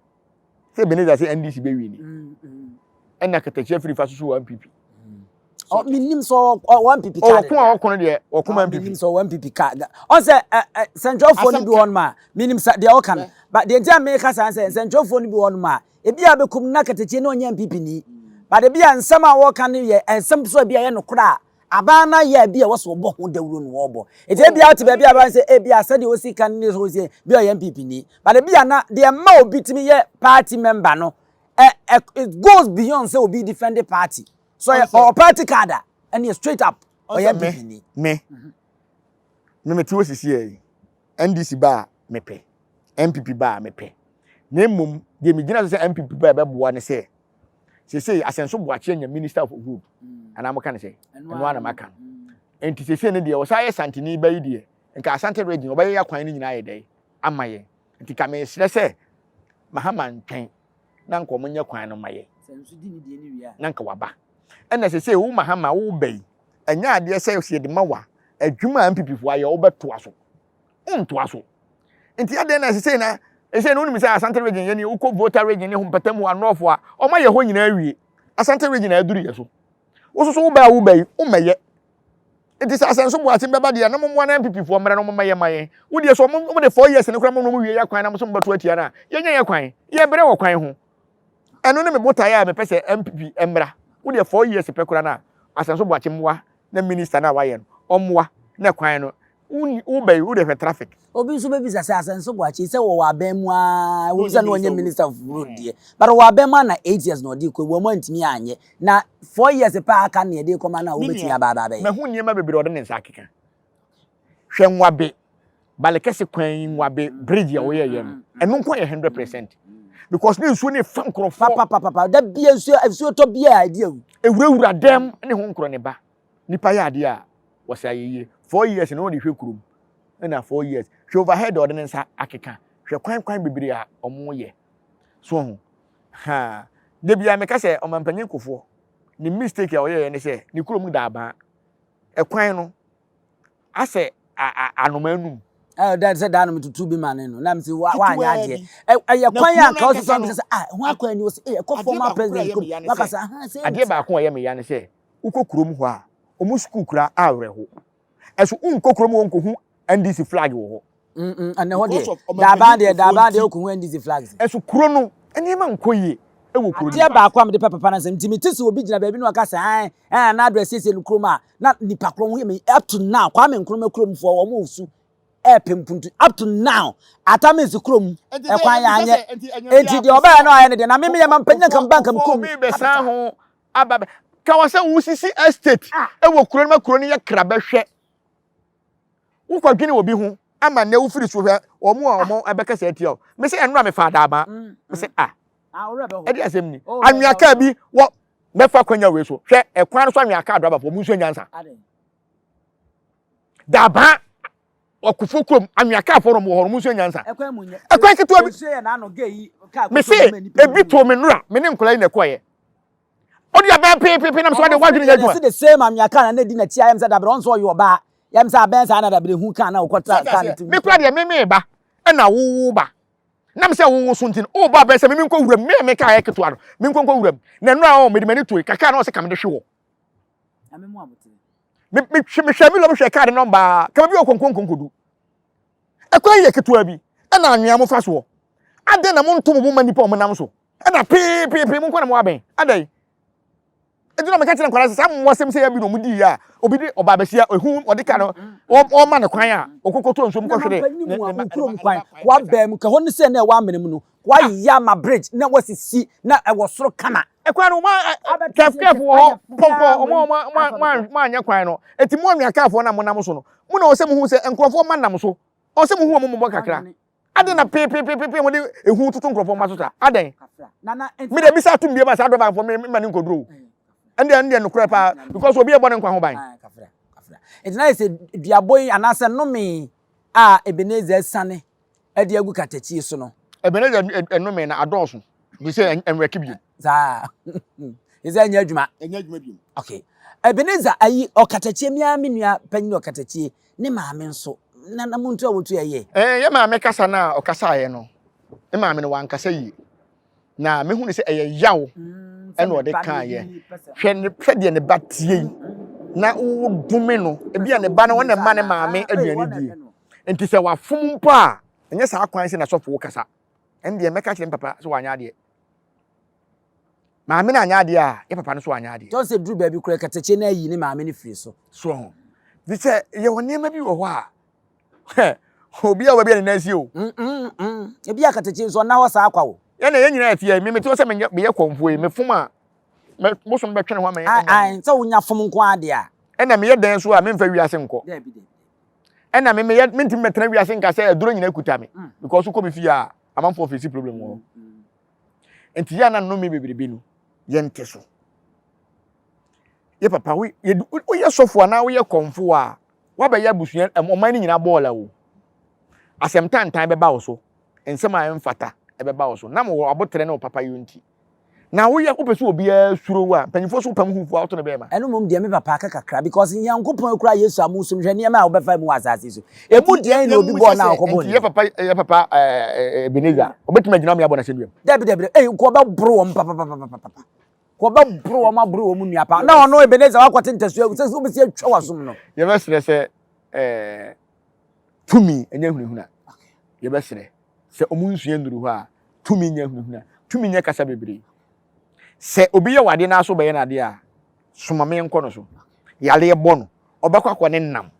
S4: Sɛ Ebenezer sɛ NDC bɛwi ni. Ɛna Katakyie afiri fa soso wɔ NPP.
S5: Menim sɛ ɔwɔ NPP
S4: card. Ɔwɔ ko a ɔko no deɛ ɔko ma NPP.
S5: Menim sɛ ɔwɔ NPP card. Ɔn sɛ nsɛntwerɛfoɔ no bi wɔ hɔnom a menim sɛ deɛ ɔka no. But deɛ nti a meka saa sɛ nsɛntwerɛfoɔ no bi wɔ hɔnom a ebi a bɛkum na Katakyie na ɔnyɛ NPP ni. But ebi a nsɛm a wɔka no yɛ nsɛm so ebi a ɛyɛ nokorɛ a aban no ayɛ a ebi a ɛwɔ sɛ wɔbɔ ho dawuro no wɔbɔ. Nti ebi a wote baabi a aban sɛ ebi a sɛdeɛ osi ka no ne sɛ osi bi a ɔyɛ NPP ni. But ebi a na deɛ ɛma obi tumi yɛ party member no ɛ ɛ it goes beyond sɛ obi defend party. So ɔyɛ ɔwɔ party card a ɛne straight up ɔyɛ NPP ni.
S4: Me me mete hɔ sisi yi NDC ba a mepɛ NPP ba a mepɛ na mmom deɛ megyina so sɛ NPP ba a ɛbɛboa ne sɛ sesei Asɛnso Boakye anya minister of road mm. anaa moka ne sɛ ɛno ara na maka no mm. nti sesei no deɛ ɔsan yɛ santini ba yi deɛ nka Asante region ɔbɛyɛ yɛ kwan no nyinaa yɛ dɛn ama yɛn nti ka mesrɛ sɛ Mahama ntwɛn na nka ɔmo nyɛ kwan no ma yɛ na nka waba ɛna sesei wo Mahama wo ba yi ɛnyɛ adeɛ sɛ yɛde ma wa adwuma a NPP foɔ ayɛ wobɛtoa so wontoa so nti adɛn na ɛsɛ na ɛsɛ na wonim sɛ Asante region yɛne wokɔ Volta region ne ho mpɛtam hɔ anɔɔfo a ɔma yɛ hɔ nyinaa awie Asante region a aduru yɛ so wo so wobaa woba yi wommɛyɛ nti sɛ asɛnso boakye bɛba deɛ na mommoa na NPP foɔ mmerɛ no mommɛyɛ ma yɛn wo deɛ sɛ ɔmo de 4 years ne koraa mo no mo wie yɛ kwan na mo so mobɛto atia no a yɛnyɛ yɛ kwan yɛbrɛ wɔ kwan ho ɛno ne me botaeɛ a mepɛ sɛ NPP mmra wo deɛ 4 years pɛ koraa no a asɛnso boakye mmoa na minister no a wayɛ no ɔmmoa na kwan no wo ba yi wo de hwɛ traffic.
S5: Obi nso bɛbisa sɛ Asɛnso Boakye sɛ wɔwɔ abɛn mu aa ɛwom sɛ na ɔnyɛ minister of road deɛ but ɔwɔ abɛn mu a na 8 years na ɔde kɔ wɔn antumi anyɛ na 4 years pɛ a aka na yɛde kɔma no a wobɛtumi aba aba abɛyɛ.
S4: Mahu nneɛma bebree a ɔde ne nsa akeka. Hwɛ Nwabe, Balekɛse kwan yi Nwabe bridge a wɔyɛɛyɛ no, ɛno nko yɛ 100% because ne nsuo no efa nkorɔfoɔ.
S5: Papapapa da bia nsuo nsuo tɔ bia a ɛdi awu.
S4: Ewurawura dɛm ne ho nkorɔ ne ba. Nipa yɛ adeɛ a wɔsɛ ayɛ yie. 4 years na wɔde hwɛ kurom ɛna 4 years hwɛ overhead a ɔde ne nsa akeka hwɛ kwan kwan bebree a wɔyɛ so ho ha de bia meka sɛ ɔmampanyin kofoɔ ne mistake a ɔyɛɛ ne sɛ ne kurom da abaa ɛkwan no asɛ anoma anum.
S5: Ɛ da sɛ daa no metutu bi ma ne no na mese wanyɛ adeɛ ɛyɛ kwan a nka ɔsosɔ bisa sɛ ah ho akwan ni ɔsɛ eh ɛkɔ former president kurom waka sɛ aha
S4: sɛ adeɛ baako a ɛyɛ me ya ne sɛ wokɔ kurom hɔ a ɔmo sukuu kura awerɛho ɛso wonkɔ kurom hɔ nkɔhu NDC flag wɔ hɔ.
S5: Ɛnɛ hɔ deɛ daabaa deɛ daabaa deɛ wokɔhu NDC flags.
S4: Ɛso kuro no nneɛma nkɔ yie ɛwɔ kuro no.
S5: Adeɛ baako a mede pɛ papa no asɛm nti mete sɛ obi gyina baabi na waka sɛ ɛn ɛn anaa adrɛ siesie no kurom a na nipa korɔ ho yɛ me up to now Kwame Nkrumah kuromfoɔ wɔn resu ɛɛpɛ mpuntu up to now Atamins kurom ɛkwan yɛ anyɛ enti deɛ ɔbɛyɛ no ayɛ no deɛ na meme yɛ ma mpanyin nka mba nka me kurom.
S4: Obi bɛsan ho aba bɛ ka wɔ sɛ wosisi estate ɛwɔ kuro no ma kuro no yɛ kra bɛhwɛ wokɔdwene obi ho ama nnɛ wofiri so hwɛ wɔn a wɔn ɛbɛkasa atia o mese ɛnora mefa adaama mese ah ɛde asɛm ni anwea kaa bi wɔ mɛfa kwanya wei so hwɛ ɛkwan no so anwea kaa drɔbafoɔ mu nso nyansa daabaa ɔkofo kurom anwea kaa fɔ no wɔ hɔ no mu nso nyansa ɛkwan ketewa bi mese ebi too me nora me ne nkɔla yi na ɛkɔɛ ɔde abɛn peepeepe nam so ɔde wadwene yɛ adwuma.
S5: Ɛsi the same anwea kaa na na edi n'akyi ayɛm sɛ dabere ɔnso ɔyɛ ɔbaa yɛm sɛ abɛn saa na dabere hu kaa na ɔkɔtra kaa ne ti.
S4: Me kura deɛ me me ba ɛna wowo ba nam sɛ wowo so nti no woba abɛn sɛ me me nkɔ wuram me me kaa yɛ ketewa no me nkɔ nkɔ wuram na ɛno a ɔ mede m'ani toe kakra na ɔsɛ ka mede hwe wɔ me me hwɛ me hwɛ me lɔ me hwɛ kaa de nɔmba kama bi wɔ kɔnkɔn kɔnkɔdu ɛkwan yɛ ketewa bi ɛna anwea mo fa soɔ adɛn na mo nto mo bo ma nipa ɔmo nam so ɛna peepeepee mo nkɔ na mo abɛn adɛn ɛdi na meka kyerɛ nkwadaa sɛ saa mmoa sɛm sɛ yɛ bi na ɔmo di yɛ a obi de ɔbaa bɛsia ehu ɔde ka no ɔma ne kwan a ɔkɔkɔtɔ nsuom kɔhwere
S5: ne ne kurom kwan wabɛn mu ka hɔ ne sɛ na ɛwɔ amena mu no wayɛ ama bridge na wasisi na ɛwɔ soro kama.
S4: Ɛkwan no wɔn kɛf kɛf wɔ hɔ pɔmpɔ wɔn wɔn wɔn wɔn anyɛ kwan no eti mo anwea kaafoɔ na mo nam so no mo na ɔsɛ mo hu sɛ nkurɔfoɔ ma nam so ɔsɛ mo hu wɔn mo bɔ kakra adɛn na peepeepeepe wɔde ehu toto nkurɔfoɔ mma so saa adɛn mi de bisa atum bie ma saa dɔbanfoɔ mi ma ne nkɔduro ɛndeɛ ɛndeɛ nokorɛ paa because obi ɛbɔ ne nkwa ho ban.
S5: Nti na yɛ sɛ duabɔ yi anaasɛ nnome a Ebenezer asiane de agu katakyie so no.
S4: Ebenezer nnome no adɔɔso te sɛ nwɛke bio.
S5: Saa sɛ ɛnyɛ adwuma.
S4: Ɛnyɛ adwuma bio.
S5: Okay. Ebenezer ayi ɔkatakyie mi ara me nua panyin ɔkatakyie ne maame nso na na muntu a wotu ɛyɛ.
S4: Ɛɛ yɛ maame kasa no a ɔkasaeɛ no ne maame no wankasa yie na mehu ne sɛ ɛyɛ yaw ɛna ɔde kaeɛ hwɛ ne hwɛ deɛ ne ba tie yi na wodome no ebi a ne ba no wɔn na ɛma ne maame aduane die nti sɛ wafom mpo a ɛnyɛ saa kwan sɛ n'asɔfo kasa ɛn deɛ mɛka kyerɛ me papa sɛ wanyɛ adeɛ. Maame no anyɛ adeɛ a, yɛ papa no so anyɛ adeɛ.
S5: Kyɛw sɛ duru baabi koraa katakyie no ayi ne maame no firi so.
S4: So ho. Fi sɛ yɛwɔ nneɛma bi wɔ hɔ a, obi a wabi a ne nan si o.
S5: Mm, mm, mm. Ebi a katakyie nso ɔnna hɔ saa kwa o.
S4: Yɛn na yɛn nyinaa yɛ fie, me mete hɔ sɛ menyɛ meyɛ kɔmfoɔ yi, mefom a, mɛ bosom bɛtwe ne ho ama
S5: yɛn. Ae, sɛ wonya fom nko ara deɛ a.
S4: Ɛna meyɛ dɛn so a memfa wiase nkɔ.
S5: Dabi, dabi.
S4: Ɛna me meyɛ mentumi mɛtena wiase nka sɛ aduro nyinaa kuta me. Because wokɔ me fie a, amanfoɔ fesi problem wɔ hɔ. Nti yɛ a na nnome bebrebe no yɛnte so. Yɛ papa woyɛ sɔfo anaa woyɛ kɔmfo a woabɛyɛ abusua ɔman no nyinaa bɔɔla o. Asɛm tantan bɛba wo so, nsɛm a ɛmfata ɛbɛba wo so. Nam wɔ aboterɛ ne wo papa yɛ nti. Na woyɛ wopɛ sɛ obiara suro wo a, mpanyinfoɔ so wopam hufoɔ a woto no bɛɛma.
S5: Ɛno mmom deɛ me papa aka kakra because Nyankopɔn kura Yesu a mosom hwɛ nneɛma a wobɛfa mu wɔ asase so. Emu deɛn na obi bɔɔ no a ɔkɔbɔɔ
S4: ne? Nti yɛ papa yɛ papa Ebenezer obetumi agyina me abɔ n'asɛnnua mu?
S5: Dabi dabi ei nka ɔbɛboro wɔn papapapapapa. Nka ɔbɛboro wɔn aboro wɔn nua paa. Na ɔno Ebenezer wakɔte ntasua agu sɛ wobɛsi atwa w'asom no.
S4: Yɛbɛsrɛ sɛ ɛɛ tumi ɛnyɛ hunahuna. Yɛbɛsrɛ sɛ wɔn nsua nnuru hɔ a tumi nyɛ hunahuna. Tumi nyɛ kasa bebree. Sɛ obi yɛ w'adeɛ na aso bɛyɛ n'adeɛ a soma me nkɔ no so. Yareɛ bɔ no ɔbɛkɔ akɔ ne nam.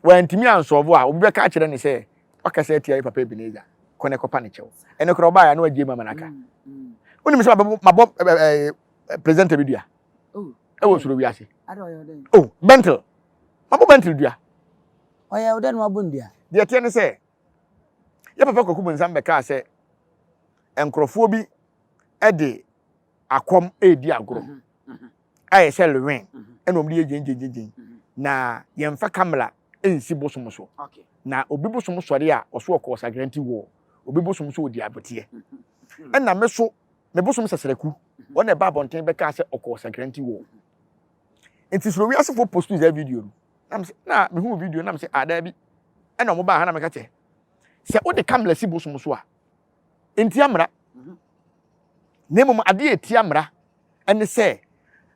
S4: Wantumi ansɔlvo a, obi bɛka akyerɛ no sɛ, Wakasa atia yɛ papa Ebenezer, kɔ na kɔpa ne kyɛw. Ɛno koraa ɔbaeɛ a na wagye mu ama no aka. Wonim sɛ mabɔ presenter bi dua ɛwɔ soro wiase. Oh, Bentel. Mabɔ Bentel dua.
S5: Ɔyɛ wo dɛ na wabɔ no dua?
S4: Deɛ ɛteɛ ne sɛ, yɛ papa Kwaku Bonsam bɛkaa sɛ nkurɔfoɔ bi de akɔm redi agorɔ. Ayɛ sɛ Lewin ɛna wɔn de yɛ gyengyengyengyen na yɛnfa kamera nsi bosom so na obi bosom sɔre a ɔso ɔkɔ ɔsagranti wɔ obi bosom so ɔdi aboteɛ ɛna me so me bosom sɛsrɛku wɔn na ɛba abɔnten bɛka sɛ ɔkɔ ɔsagranti wɔ nti soro wiasefoɔ postu saa video no na me na mehu video na me sɛ adaa bi ɛna wɔn baa ha na meka kyɛ sɛ wode kamera si bosom so a ntia mmara na mmom adeɛ ɛtia mmara ɛne sɛ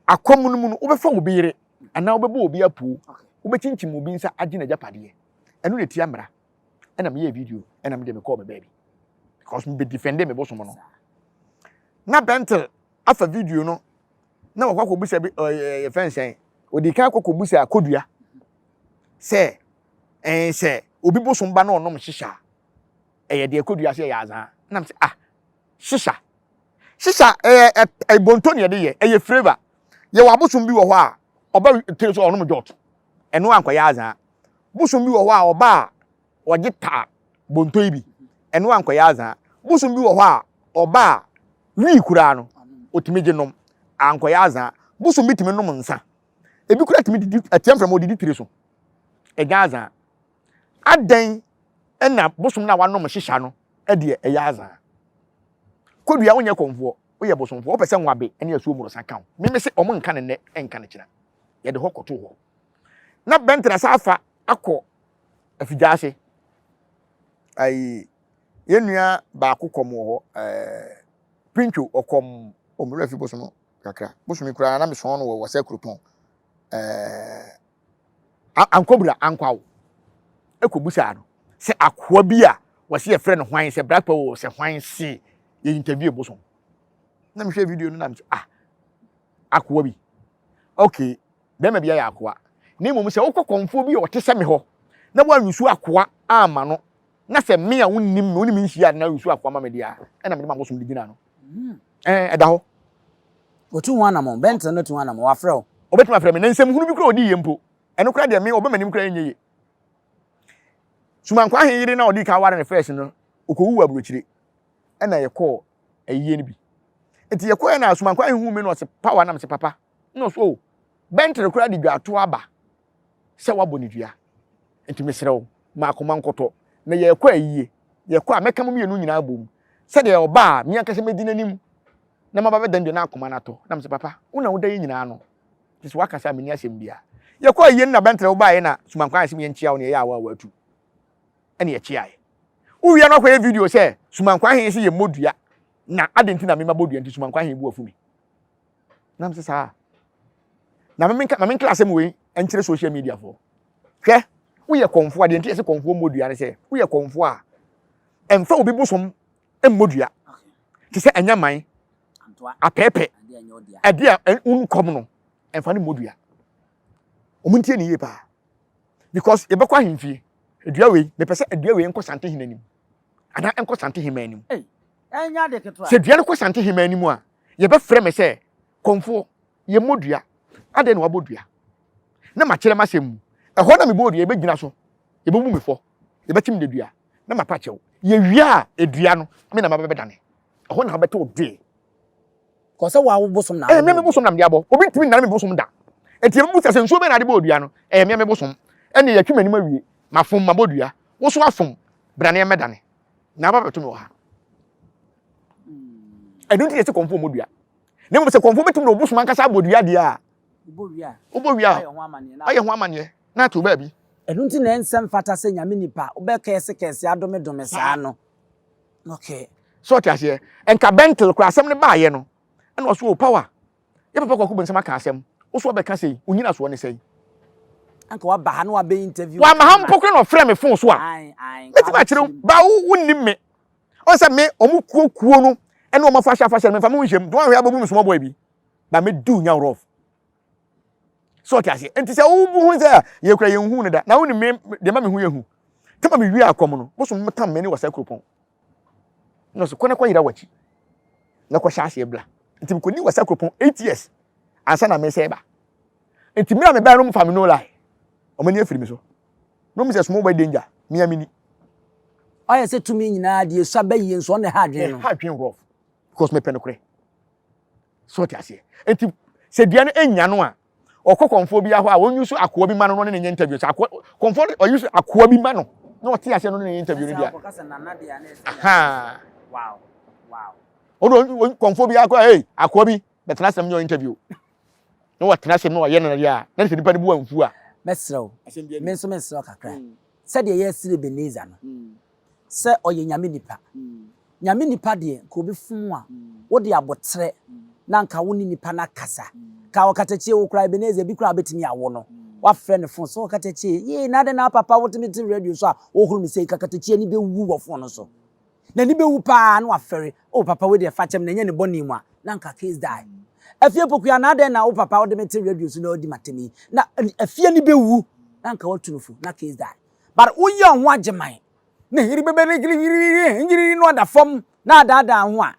S4: akɔm no mu no wobɛfa obi yere anaa wobɛbɔ obi apuo wobɛkyinkyim obi nsa agye n'agyapadeɛ ɛno na ɛtia mmara ɛna meyɛɛ video ɛna mede mekɔɔ me baabi because mebɛ defende me bosom no na Bentel afa video no na wakɔ akɔbusa bi ɛɛ yɛfɛn sɛn ɔdi kan akɔ akɔbusa akodua sɛ ɛn sɛ obi bosom ba na ɔnom hyehya a ɛyɛ deɛ kodua sɛ ɛyɛ azaa nam sɛ ah Shisha. Shisha ɛyɛ ɛ bonto na yɛde yɛ, ɛyɛ flavour. Yɛwɔ abosom bi wɔ hɔ a ɔba tiri so a ɔnom jot. Ɛno ankɔyɛ azaa. Bosom bi wɔ hɔ a ɔba a ɔgye taa bonto yi bi. Ɛno ankɔyɛ azaa. Bosom bi wɔ hɔ a ɔba a wii koraa no ɔtumi gye nom. Ankɔyɛ azaa. Bosom bi tumi nom nsa. Ebi koraa tumi didi atia mframa ɔdidi tiri so. Ɛnyɛ azaa. Adɛn na bosom no a wanom shisha no deɛ ɛyɛ azaa. Kodua wonyɛ kɔmfoɔ, woyɛ bosomfoɔ, wopɛ sɛ nwabe ne asuo mmorosa ka wo. Meme se ɔmo nka no nnɛ nka no kyena. Yɛde hɔ kɔtoo hɔ. Na Bɛntra sa afa akɔ afigya ase. Ayi, yɛn nua baako kɔm wɔ hɔ, ɛɛ, Pintwo ɔkɔm, o me werɛ afi bosom kakra. Bosom yi koraa na mesɔn no wɔ Wasa Kuropɔn. Ɛɛ, Ankɔbura Ankwaw kɔbusaa no sɛ akoa bi a wɔsi yɛfrɛ no hwan sɛ Black Power sɛ hwan se yɛ interview bosom. Na mehwɛ video no na mesɛ ah akoa bi. Okay, bɛrima bi ayɛ akoa. Na mmom sɛ wokɔ kɔmfoɔ bi a ɔte sɛ me hɔ na woanyusu akoa ama no na sɛ me a wonnim me wonim nhyia na woyusu akoa ma me deɛ a ɛna mede m'abosom de gyina no. Ɛɛ ɛda hɔ.
S5: Otu ho anamɔn, Benton no tu ho anamɔn, wafrɛ wo.
S4: Obetumi afrɛ me, na nsɛm hunu bi koraa a odii yɛ mpo, ɛno koraa deɛ me, ɔba m'anim koraa ɛnyɛ yie. Sumankwaa he yere no a ɔdii kan ware no first no, ɔkɔwu wɔ aburokyire, ɛna yɛkɔɔ ayie no bi. Nti yɛkɔɛ na Sumankwaa he huu me na ɔse, Power, na mese, Papa. Na ɔse, oh, Benton koraa de dwaatoa aba sɛ woabɔ no dua. Nti mesrɛ wo, ma akoma nkɔtɔ, na yɛrekɔ ayie. Yɛkɔ a, mɛka mo mmienu nyinaa abom, sɛdeɛ ɔba a, me ankasa mɛdi n'anim na maba bɛdan dua na akoma no atɔ. Na mese, Papa, wo na woda yɛn nyinaa ano, nti sɛ woaka saa a, menni asɛm biara. Yɛkɔɔ ayie no na bɛntrɛ wobaeɛ na Sumankwa ayɛ sɛ yɛnkyea wo na yɛyɛ awa a watu. Ɛne yɛkyeaeɛ. Wowie no akɔyɛ video sɛ Sumankwa he se yɛmmɔ dua na adɛn nti na me mabɔ dua nti Sumankwa he bu afu me. Na mese saa. Na menka ma menkla asɛm wei nkyerɛ social media foɔ. Hwɛ, woyɛ kɔmfoɔ a, deɛ nti yɛsɛ kɔmfoɔ mmɔ dua ne sɛ, woyɛ kɔmfoɔ a, ɛmfa obi bosom mmɔ dua. Te sɛ anyaman, apɛɛpɛ, Ɛdeɛ a nkɔm no ɛmfa no mmɔ dua. Wɔn ntie ne yie paa because yɛbɛkɔ ahemfie dua wei mepɛ sɛ dua wei nkɔ Sante hene anim anaa ɛnkɔ Sante hema anim. Sɛ dua no kɔ Sante hema anim a yɛbɛfrɛ me sɛ kɔmfoɔ yɛmmɔ dua adɛn na wabɔ dua na makyerɛ m'asɛm mu ɛhɔ na mebɔɔ dua yɛbɛgyina so yɛbɛbu me fɔ yɛbɛkye me dua na mapa kyɛw yɛwie a edua no me na mabɛbɛdane ɛhɔ na wobɛte wo dwee
S5: Kɔ sɛ wo bosom na
S4: ɛyɛ me bosom na mede abɔ obi ntumi nnane me bosom da enti yɛbɛbu sɛ sɛ nsuo bɛn na ade bɔɔ dua no ɛyɛ me me bosom ɛne yɛtwe m'anim awie mafom mabɔ dua wo so afom bra ne ɛmmɛdane na aba bɛto me wɔ ha ɛno nti yɛsɛ kɔmfoɔ mmɔ dua na mmom sɛ kɔmfoɔ bɛtumi na ɔbosom ankasa abɔ dua deɛ a wobɔ wie a ayɛ ho amanneɛ na ato baabi.
S5: Ɛno nti na ɛnsɛ mfata sɛ Nyame nipa wobɛkɛɛse kɛɛse adome dome saa no. Okay.
S4: So ɔte aseɛ? Nka bɛntel koraa asɛm no baayɛ no ɛna ɔso o power yɛ papa kwaku bonsam aka asɛm wo so ɔbɛka sei wo nyinasoɔ ne sɛn?
S5: Anka waba ha na wabɛ interview.
S4: Wama ha mpo koraa na ɔfrɛ me phone so a mɛtumi akyerɛ wo ba wo wonnim me ɔn sɛ me ɔmo kuo kuo no ɛne ɔmo afahyɛ afahyɛ no memfa me ho nhyɛ mu nti wɔanhwɛ abɛbu me small boy bi ba mɛdu nya rough so ɔte aseɛ nti sɛ wobu ho sɛ yɛkura yɛn hu no da na wonim me deɛ ma me ho yɛ hu tama me wie akɔm no bosom tam me ne wɔ sɛ kuropɔn na ɔsɛ kɔ na kɔyera w'akyi na kɔhyɛ aseɛ bla nti mekɔdi wɔ sɛ kuropɔn 8 years ansa na mesɛ ba nti me a mebɛɛ no mfa me no lie ɔmo ani afiri me so na ɔmo sɛ small boy danger mea meni
S5: ɔyɛ sɛ tumi nyinaa deɛ esua bɛyie nso ɔna ɛha adwene no
S4: ɛha adwene rough because mepɛ nokorɛ so ɔte aseɛ nti sɛ dua no nya no a ɔkɔ kɔnfoɔ bi ahɔ a wɔn yusu akoa bi ma no na ɔne ne nyɛ interview sɛ akoa kɔnfoɔ no ɔyusu akoa bi ma no na ɔte aseɛ no ne ne nyɛ interview no deɛ ahaa ɔno kɔnfoɔ bi akɔ hey akoa bi bɛtena asɛm nyɛ interview na wɔtena asɛm na ɔyɛ no deɛ a na sɛ nipa no bu anfu a
S5: mɛsrɛ wo me nso mesrɛ wo kakra sɛdeɛ yɛsrɛ Ebenezer no sɛ ɔyɛ Nyame nipa. Nyame nipa deɛ nka obi fom wo a, wode aboterɛ na nka wo ne nipa no akasa. Ka ɔkatakyie wo koraa Ebenezer bi koraa wobɛtumi awo no. Wafrɛ no phone sɛ ɔkatakyie yee na adɛn na papa wotumi te radio so a wohoro me sei kakatakyie ani bɛwu wɔ phone no so. N'ani bɛwu paa na wafɛre oh papa wei deɛ fa kyɛ me na ɛnyɛ ne bɔne mu a na nka case die. Afie Pokuya na adɛn na wo papa wode me te radio so na wodi m'atɛm yi na afie ani bɛwu na nka watu no fo na case die. But woyɛ wo ho agyeman ne hiri bɛbɛrigirigirigirigiri no ada fam na adaadaa ho a,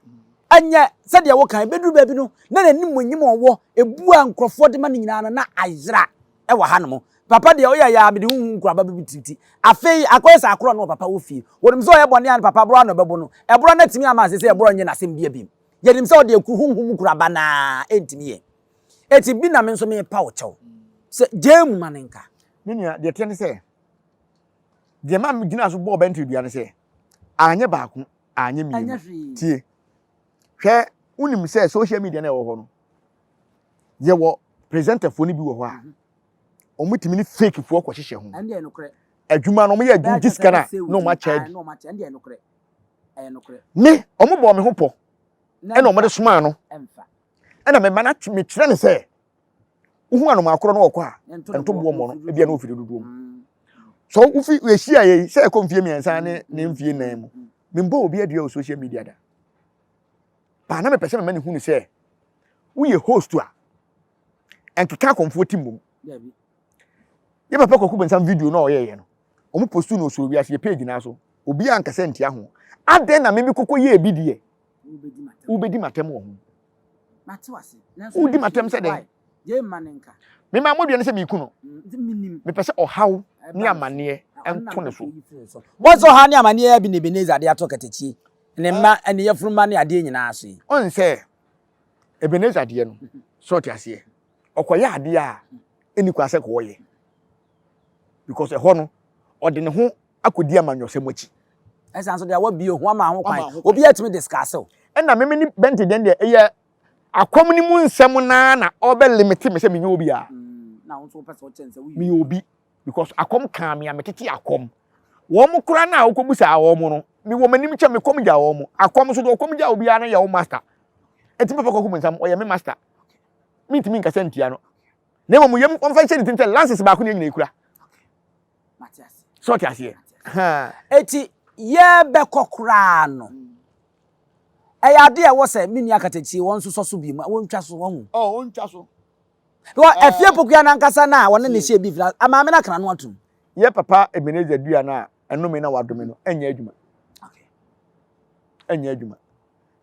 S5: ɛnyɛ sɛdeɛ woka ɛbɛduru baabi no na n'animuonyam a ɔwɔ ebu a nkurɔfoɔ de ma no nyinaa no na ayera wɔ hanom. Papa deɛ ɔyɛ yɛ a mede huhu nkuraba bi tiriti. Afei akɔyɛ sɛ akorɔ no wɔ papa wɔ fie. Wɔnim sɛ ɔyɛ bɔne a ne papa borɔ a na ɔbɛbo no. Ɛborɔ no atumi ama ase sɛ ɛborɔ nyɛ n'asɛm bia bim. Yɛnim sɛ ɔde akuru honhom nkuraba no a ɛntumi yɛ. Eti bi na me nso mepa wo kyɛw sɛ gyaa mu ma no nka.
S4: Me nua, deɛ ɛteɛ ne sɛ, deɛ ma megyina so bɔɔ bɛntere dua no sɛ anyɛ baako anyɛ mmienu tie hwɛ wonim sɛ social media na ɛwɔ hɔ no yɛwɔ presenterfoɔ no bi wɔ hɔ a mhm. wɔn tumi ne fake foɔ kɔhyehyɛ ho adwuma no wɔn yɛ adwuma gye sika no a na wɔn akyɛ adi me wɔn bɔɔ me ho pɔ ɛna wɔn de somaa no ɛna mema no mekyerɛ no sɛ wohu anomaa korɔ no ɔkɔ a ɛnto boɔ mmɔ no ebia na ofiri dodoɔ mu mm. so wofi ehyia yɛ sɛ ɛkɔ mfie mmiɛnsa ne ne mfie nan mu mm. membɔ obi adua wɔ social media da paa na mepɛ sɛ mema ne hu ne sɛ woyɛ host a ɛnkeka akɔmfoɔ ti mmom yɛ papa kwaku bɛnsam video na ɔyɛyɛ no wɔn postu no osoro wiase yɛ page naa so obi a nkasa ntia ho adɛn na meme koko yɛ ebi deɛ wobɛdi matam wɔ ho Wodi m'atɛm sɛ dɛn? Mema modua no sɛ meku no. Mm, Mepɛ sɛ ɔhaw ne amanneɛ nto ne so.
S5: Bɔ sɛ ɔhaw ne amanneɛ bi na Ebenezer de ato katakyie, ne mma, ne yafunu mma ne adeɛ nyinaa so yi.
S4: Ɔn sɛ Ebenezer deɛ no, sɛ ɔte aseɛ, ɔkɔyɛ adeɛ a ɛnni kwan sɛ kɔɔyɛ. Because ɛhɔ no, ɔde ne ho akɔdi amanyɔsɛm akyi.
S5: Ɛsan so deɛ wabie ho ama ho kwan. Obi atumi discuss o.
S4: Ɛna meme ne Bɛnte deɛ deɛ ɛyɛ akɔm no mu nsɛm naa na ɔbɛ limit me sɛ menyɛ obi a.
S5: Mm, na wo nso wopɛ sɛ wokyɛn sɛ woyɛ.
S4: Meyɛ obi because akɔm kaa me a metete akɔm. Wɔn koraa na wokɔbusaa wɔn no, mewɔ m'anim kyɛ me kɔm gya wɔn. Akɔm nso deɛ ɔkɔm gya obiara no yɛ wo master. Ɛnti papa Kwaku Bonsam ɔyɛ me master. Mentumi nkasa ntia no. Na mmom yɛm wɔmfa nhyɛ ne tirim sɛ lances baako ne yɛn nyinaa kura. Sɛ ɔte aseɛ.
S5: Eti yɛbɛkɔ koraa no. Ɛyɛ adeɛ a ɛwɔ sɛ me nua Katakyie wɔn nso sɔ so bi mu, wɔntwa so, wahu.
S4: Oh, wɔntwa so.
S5: Because Afie Pokuya no ankasa no a wɔne no hyɛɛ beef no, maame no aka n'ano atom.
S4: Yɛ papa Ebenezer dua no a ɛnome na wadome no ɛnyɛ adwuma. Ɛnyɛ adwuma.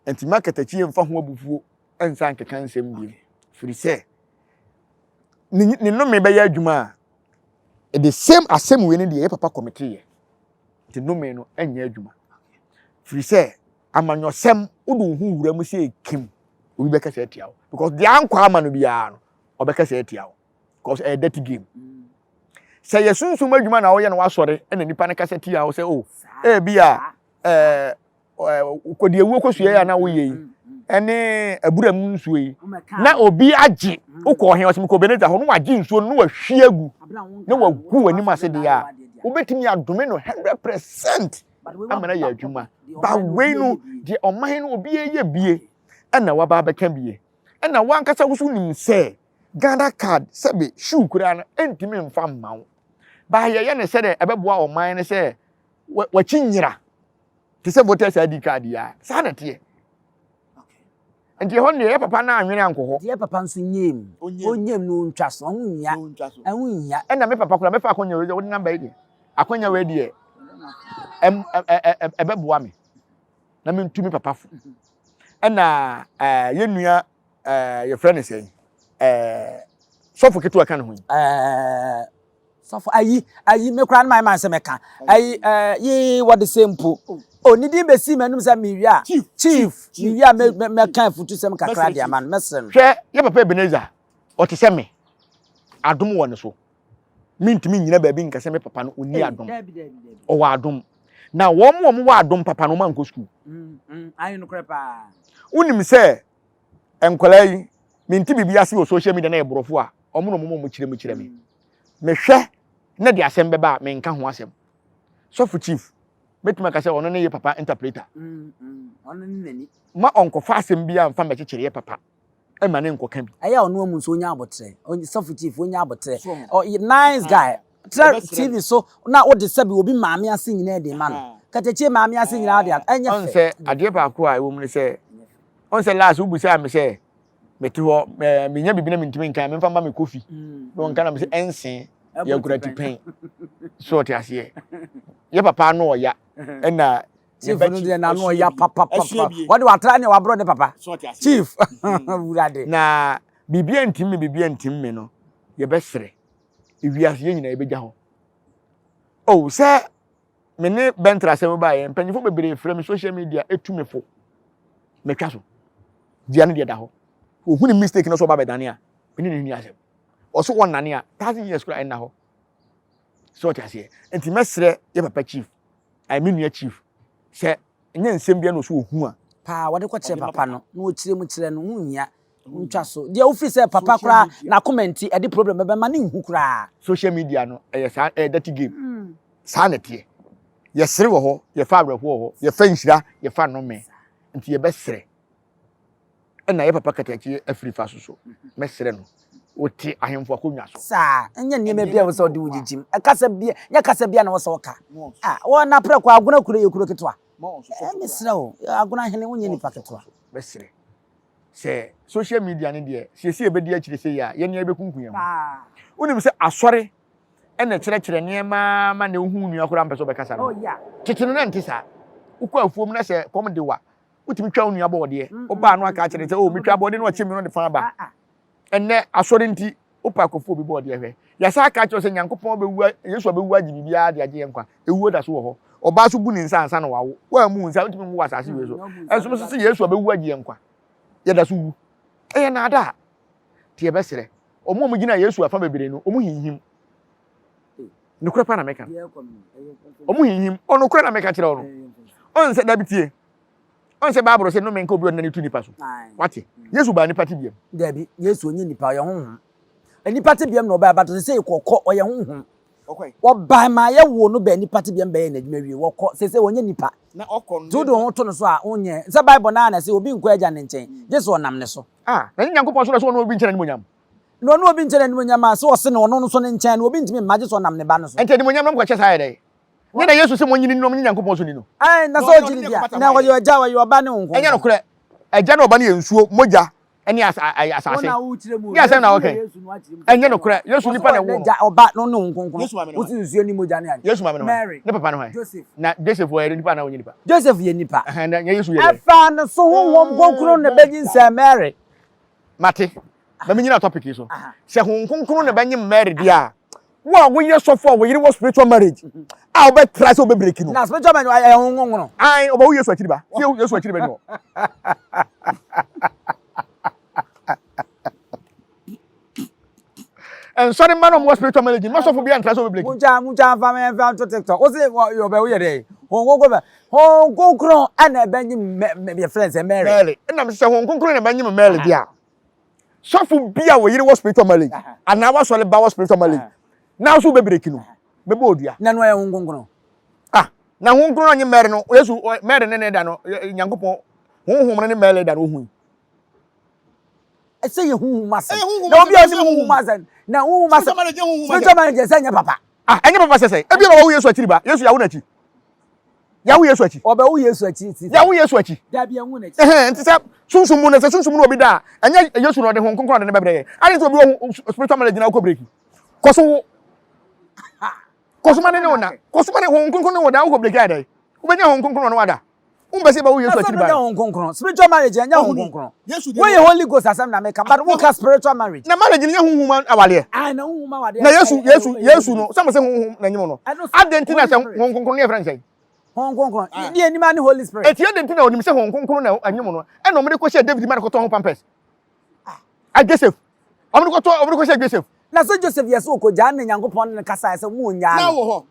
S4: Nti ma Katakyie mfa ho abufuo nsa nkeka nsɛm bio. Firi sɛ ne ne nnome bɛyɛ adwuma a the same asɛm wei no deɛ yɛ papa kɔmite yɛ. Nti nnome no ɛnyɛ adwuma. Firi sɛ amanyɔsɛm wode wo ho wura mu sɛ ekim obi bɛkasa atia wo because deɛ ankɔ ama no biara no ɔbɛkasa atia wo because ɛyɛ dirty game. Sɛ yɛ sunsum adwuma na woyɛ na wasɔre ɛna nipa no kasa tia wo sɛ o oh, ebi a ɛɛ kɔdi awuo kɔsua yi a na woyɛ yi ɛne abura mu nsuo yi na obi agye wokɔ ɔhe ɔsɛ mekɔ Ebenezer hɔ na wagye nsuo no na wahwie agu na wagu w'anim ase deɛ a wobɛtumi adome no 100% ama no ayɛ adwuma ba wei no deɛ ɔman no obi yɛ bie ɛna waba abɛka bie ɛna wankasa wo so nim sɛ Ghana card sɛbe shoe koraa no ɛntumi mfa mma wo ba yɛyɛ ne sɛdeɛ ɛbɛboa ɔman no sɛ wakyi nyera te sɛ voters ID card yi a saa na ɛteɛ nti ɛhɔ no deɛ yɛ papa no anwene ankɔ hɔ.
S5: Deɛ papa nso nyɛ mu ɔnyɛ mu no ɔntwa so ɛho nhia ɛho nhia.
S4: Ɛna me papa koraa mɛfa akɔnya wei deɛ wode namba yi deɛ akɔnya wei deɛ ɛbɛboa me na mentu me papa fo ɛna yɛn nua yɛfrɛ no sɛn sɔfo ketewa ka ne ho yi.
S5: Sɔfo ayi ayi me koraa no mayɛ man sɛ mɛka ayi ɛɛ yee wɔde sɛ mpo o ne din bɛsi m'anim sɛ mewie a chief mewie a mɛka afutusɛm kakra de ama no mɛsrɛ no.
S4: Hwɛ yɛ papa Ebenezer ɔte sɛ me adom wɔ ne so mentumi nnyina baabi nka sɛ me papa no ɔnni adom ɔwɔ adom na wɔn a wɔwɔ adom papa no wɔn ankɔ sukuu wonim sɛ nkwadaa yi mente biribi ase wɔ social media na yɛ borɔfo a wɔn na wɔn kyerɛ mu kyerɛ me mehwɛ na de asɛm bɛba a menka ho asɛm sɔfo chief mɛtumi aka sɛ ɔno ne yɛ papa interpreter mm,
S5: mm,
S4: ma ɔnkɔfa asɛm bi a mfa mmɛkyekyere yɛ papa ɛma ne nkɔka bi
S5: ɛyɛ ɔno amu nso onya abotrɛ sɔfo chief onya abotrɛ nice guy tra tv so na wode sɛbi obi maame ase nyinaa de ma no katakyie maame ase nyinaa de ɛnyɛ fɛ
S4: ɔn sɛ adeɛ baako a ɛwɔ mu ne sɛ ɔn sɛ last wobusaa me sɛ mete hɔ ɛɛ menya biribi na mentumi nka memfa mma me kofi mm. na ɔnka na me sɛ ɛnse yɛkura ti pɛn so ɔte aseɛ yɛ papa ano ɔya ɛna
S5: chief no deɛ n'ano ɔya papapapa wɔde watra ne waborɔ ne papa chief mm. wurade
S4: na biribi antim me biribi antim me no yɛbɛsrɛ ewiase yɛn nyinaa yɛbɛgya hɔ oh sɛ me ne bɛntra asɛm baeɛ mpanyinfoɔ bebree frɛ me social media etu me fo metwa so dua no deɛ da hɔ ohun ne mistake no so ɔba bɛdane a me ne ne ni asɛm ɔso wɔnane a thousand years kora ɛnna hɔ sɛ ɔte aseɛ nti mɛsrɛ yɛ papa chief ayi me nua chief sɛ nyɛ nsɛm bia na ɔso ohu a
S5: paa wɔde kɔkyerɛ papa no na ɔkyerɛ mu kyerɛ no ho hia ntwa so deɛ wofiri sɛ papa koraa n'akoma nti ɛde problem bɛbɛ ma ne nhu koraa
S4: social media no ɛyɛ saa ɛyɛ dirty game mm. saa na ɛteɛ yɛsere wɔ hɔ yɛfa awerɛhoɔ wɔ hɔ yɛfa nhyira yɛfa nnome nti yɛbɛsrɛ ɛna yɛ papa katakyi afiri fa so so mɛsrɛ no wote ahemfo akonnwa so.
S5: Saa nyɛ nneɛma bi a wɔsɛ ɔde wo gyigyim ɛkasa bi nyɛ kasa bi a na wɔsɛ ɔka a wɔn na prɛko agona kuro yɛ kuro ketewa ɛmɛsrɛ wo agona hene wonyɛ nipa ketewa.
S4: Mɛsrɛ sɛ social media no deɛ siesie bɛdi akyire sɛ yɛ a yɛn nea yɛbɛkunkum yɛn ho wonim sɛ asɔre ɛna kyerɛkyerɛ nneɛma ma na wohu nua koraa mpɛ sɛ ɔbɛkasa no oh, tete no na nte saa wokɔ afuom na sɛ kɔm de wa wotumi twa wo nua bɔɔdeɛ wobaa no aka akyerɛ sɛ o oh, metwa bɔɔdeɛ no ɔkyɛ mi no de fa aba ah, ah. ɛnɛ asɔre nti wopɛ akɔfo obi bɔɔdeɛ hwɛ yɛsa aka akyerɛ sɛ nyankopɔn bɛwu yesu abɛwu agye biribiara de agye yɛn nkwa ewuo da so wɔ hɔ ɔbaa so bu ne nsa ansa na wawo woammu nsa wotumi nwo wɔ asase wei so ɛnso so sɛ yesu abɛwu agye yɛn nkwa yɛda so wu ɛyɛ naadaa nti yɛbɛsrɛ wɔn a wɔgyina yesu afa bebree no wɔn hinhim nokorɛ pa na meka wɔn hinhim ɔnokorɛ na meka kyerɛ wɔn ɔn sɛ dabi tie ɔn sɛ baabolo sɛ nnome nka obi ɔnna ne tu nipa so wate yesu baa nipa te biam
S5: dabi yesu onye nipa ɔyɛ honhom nipa te biam na ɔbaa bato sɛ kɔkɔ ɔyɛ honhom Wɔbae ma yɛwoo no baa nnipa tebea mu bɛyɛɛ n'adwuma wiei. Wɔkɔ. Seesei ɔnyɛ nipa. Nti wode wo ho to no so a, wonyɛ. Sɛ Bible no ara na ɛse, Obi nkɔ Agya no nkyɛn, gye sɛ ɔnam ne so.
S4: Ah, na ɛnyɛ Nyankopɔn so na sɛ ɔne obi nkyɛ n'animuonyam.
S5: Na ɔne obi nkyɛ n'animuonyam a, sɛ ɔse no ɔno nso ne nkyɛn no, obi ntumi mma, gye sɛ ɔnam ne Ba no so.
S4: Ɛnti animuonyam no mokɔkyɛ saa yɛ dɛn? Nyɛ na Yesu se monnye no nni na ɔmonnye Nyankopɔn so nni no.
S5: Ae, na sɛ ɔgye no di a, na ɔyɛ Agya, ɔyɛ Ɔba ne Honhom
S4: Ɛnyɛ
S5: Kronkron.
S4: nokorɛ. Agya ne Ɔba no yɛ nsuo, mogya, ne asase. Deɛ asɛm na wɔka yi? Ɛnyɛ nokorɛ. Yesu nipa na ɛwoo no.
S5: Ɔba no ne Honhom Kronkron.
S4: Yesu maame ne hwan?
S5: Wosi nsuo ne mogya ne ade.
S4: Yesu maame ne hwan?
S5: Mary.
S4: Ne papa ne hwan?
S5: Joseph.
S4: Na Joseph ɔyɛ nipa anaa ɔnyɛ nipa?
S5: Joseph yɛ nipa.
S4: Ɛhɛn, na Yesu yɛ dɛn?
S5: Ɛfaa no so Honhom Kronkron na ɛbɛnyinsɛn Mary.
S4: Mate. Ma menyina topic yi so. Sɛ Honhom Kronkron na ɛbɛnyem Mary deɛ a, wo a woyɛ sɔfo a wo yere wɔ spiritual marriage a wobɛtra sɛ wobɛbreki no.
S5: Na spiritual marriage ɛyɛ Honhom Kronkron.
S4: Ae, ɔbɛwo Yesu akyiri ba. Sɛ Yesu akyiri ba ni hɔ. Nsɔre mma no ɔmo wɔ spiritual marriage mma sɔfo bi antra sɛ ɔbɛbreki.
S5: Muntwa muntwa nfa me nfa nto TikTok. Wo se ɔbɛwo yɛ dɛ? Honhom Kronkron bɛ Honhom Kronkron ɛna ɛbɛnyem mɛ yɛfrɛ no sɛ Mary.
S4: Mary. Ɛna sɛ Honhom Kronkron na ɛbɛnyem Mary deɛ a, sɔfo bi a wɔyere wɔ spiritual marriage anaa wasɔre ba wɔ spiritual marriage na nso wobɛbreki no mɛbɔ odua.
S5: Na no ɛyɛ Honhom Kronkron.
S4: Ah, na Honhom Kronkron nye Mary no, Yesu Mary ne ne da no, Nyankopɔn Honhom no ne Mary da no ohui.
S5: Ɛsɛ yɛ honhom asɛm. Na obi a ɔnim honhom asɛm, na honhom asɛm, spiritual marriage ɛsɛ nyɛ papa.
S4: Ah, ɛnyɛ papa sɛ sɛ. Ebi na wɔwo Yesu akyiri ba. Yesu yawo n'akyi. Yawo Yesu akyi.
S5: Ɔbɛwo Yesu akyi ti.
S4: Yawo Yesu akyi.
S5: Dabi ɛnwo n'akyi.
S4: Ɛhɛn, nti sɛ sunsum mu no, sɛ sunsum mu no obi da a, ɛnyɛ Yesu na ɔde Honhom Kronkron na ɔde ne bɛbrɛ yɛn. Ade nti obi wɔ spiritual marriage na wokɔ breki. Kɔ so wo. Kɔ so ma ne ne wo na. Kɔ so ma ne Honhom Kronkron ne wo da, wokɔ breki ayɛ dɛn? Wobɛnya Honhom Kronkron na ɔne wo ada. Wompɛ sɛ yɛbɛwo Yesu akyiri ba
S5: no? Honhom Kronkron. Spiritual marriage ɛnyɛ Honhom Kronkron. Woyɛ Holy Ghost asɛm na meka, but woka spiritual marriage.
S4: Na marriage no nyɛ honhom awareɛ.
S5: Ah, na honhom awareɛ.
S4: Na Yesu, Yesu, Yesu no, sɛ mo sɛ honhom na nyim no. Adɛn nti na sɛ Honhom Kronkron no yɛfrɛ no sɛn?
S5: Honhom Kronkron. Deɛ anim ne Holy Spirit.
S4: Eti adɛn nti na onim sɛ Honhom Kronkron na anyim no, ɛna wɔde kɔhyɛɛ David ma no kɔtɔɔ ho pampers? Ah, Joseph. Wɔde kɔtɔ, wɔde kɔhyɛɛ Joseph.
S5: Na sɛ Joseph yɛ sɛ ɔkɔgyaa no na Nyankopɔn ne no kasaeɛ sɛ monnyaa
S4: Na
S5: no.
S4: wɔ hɔ.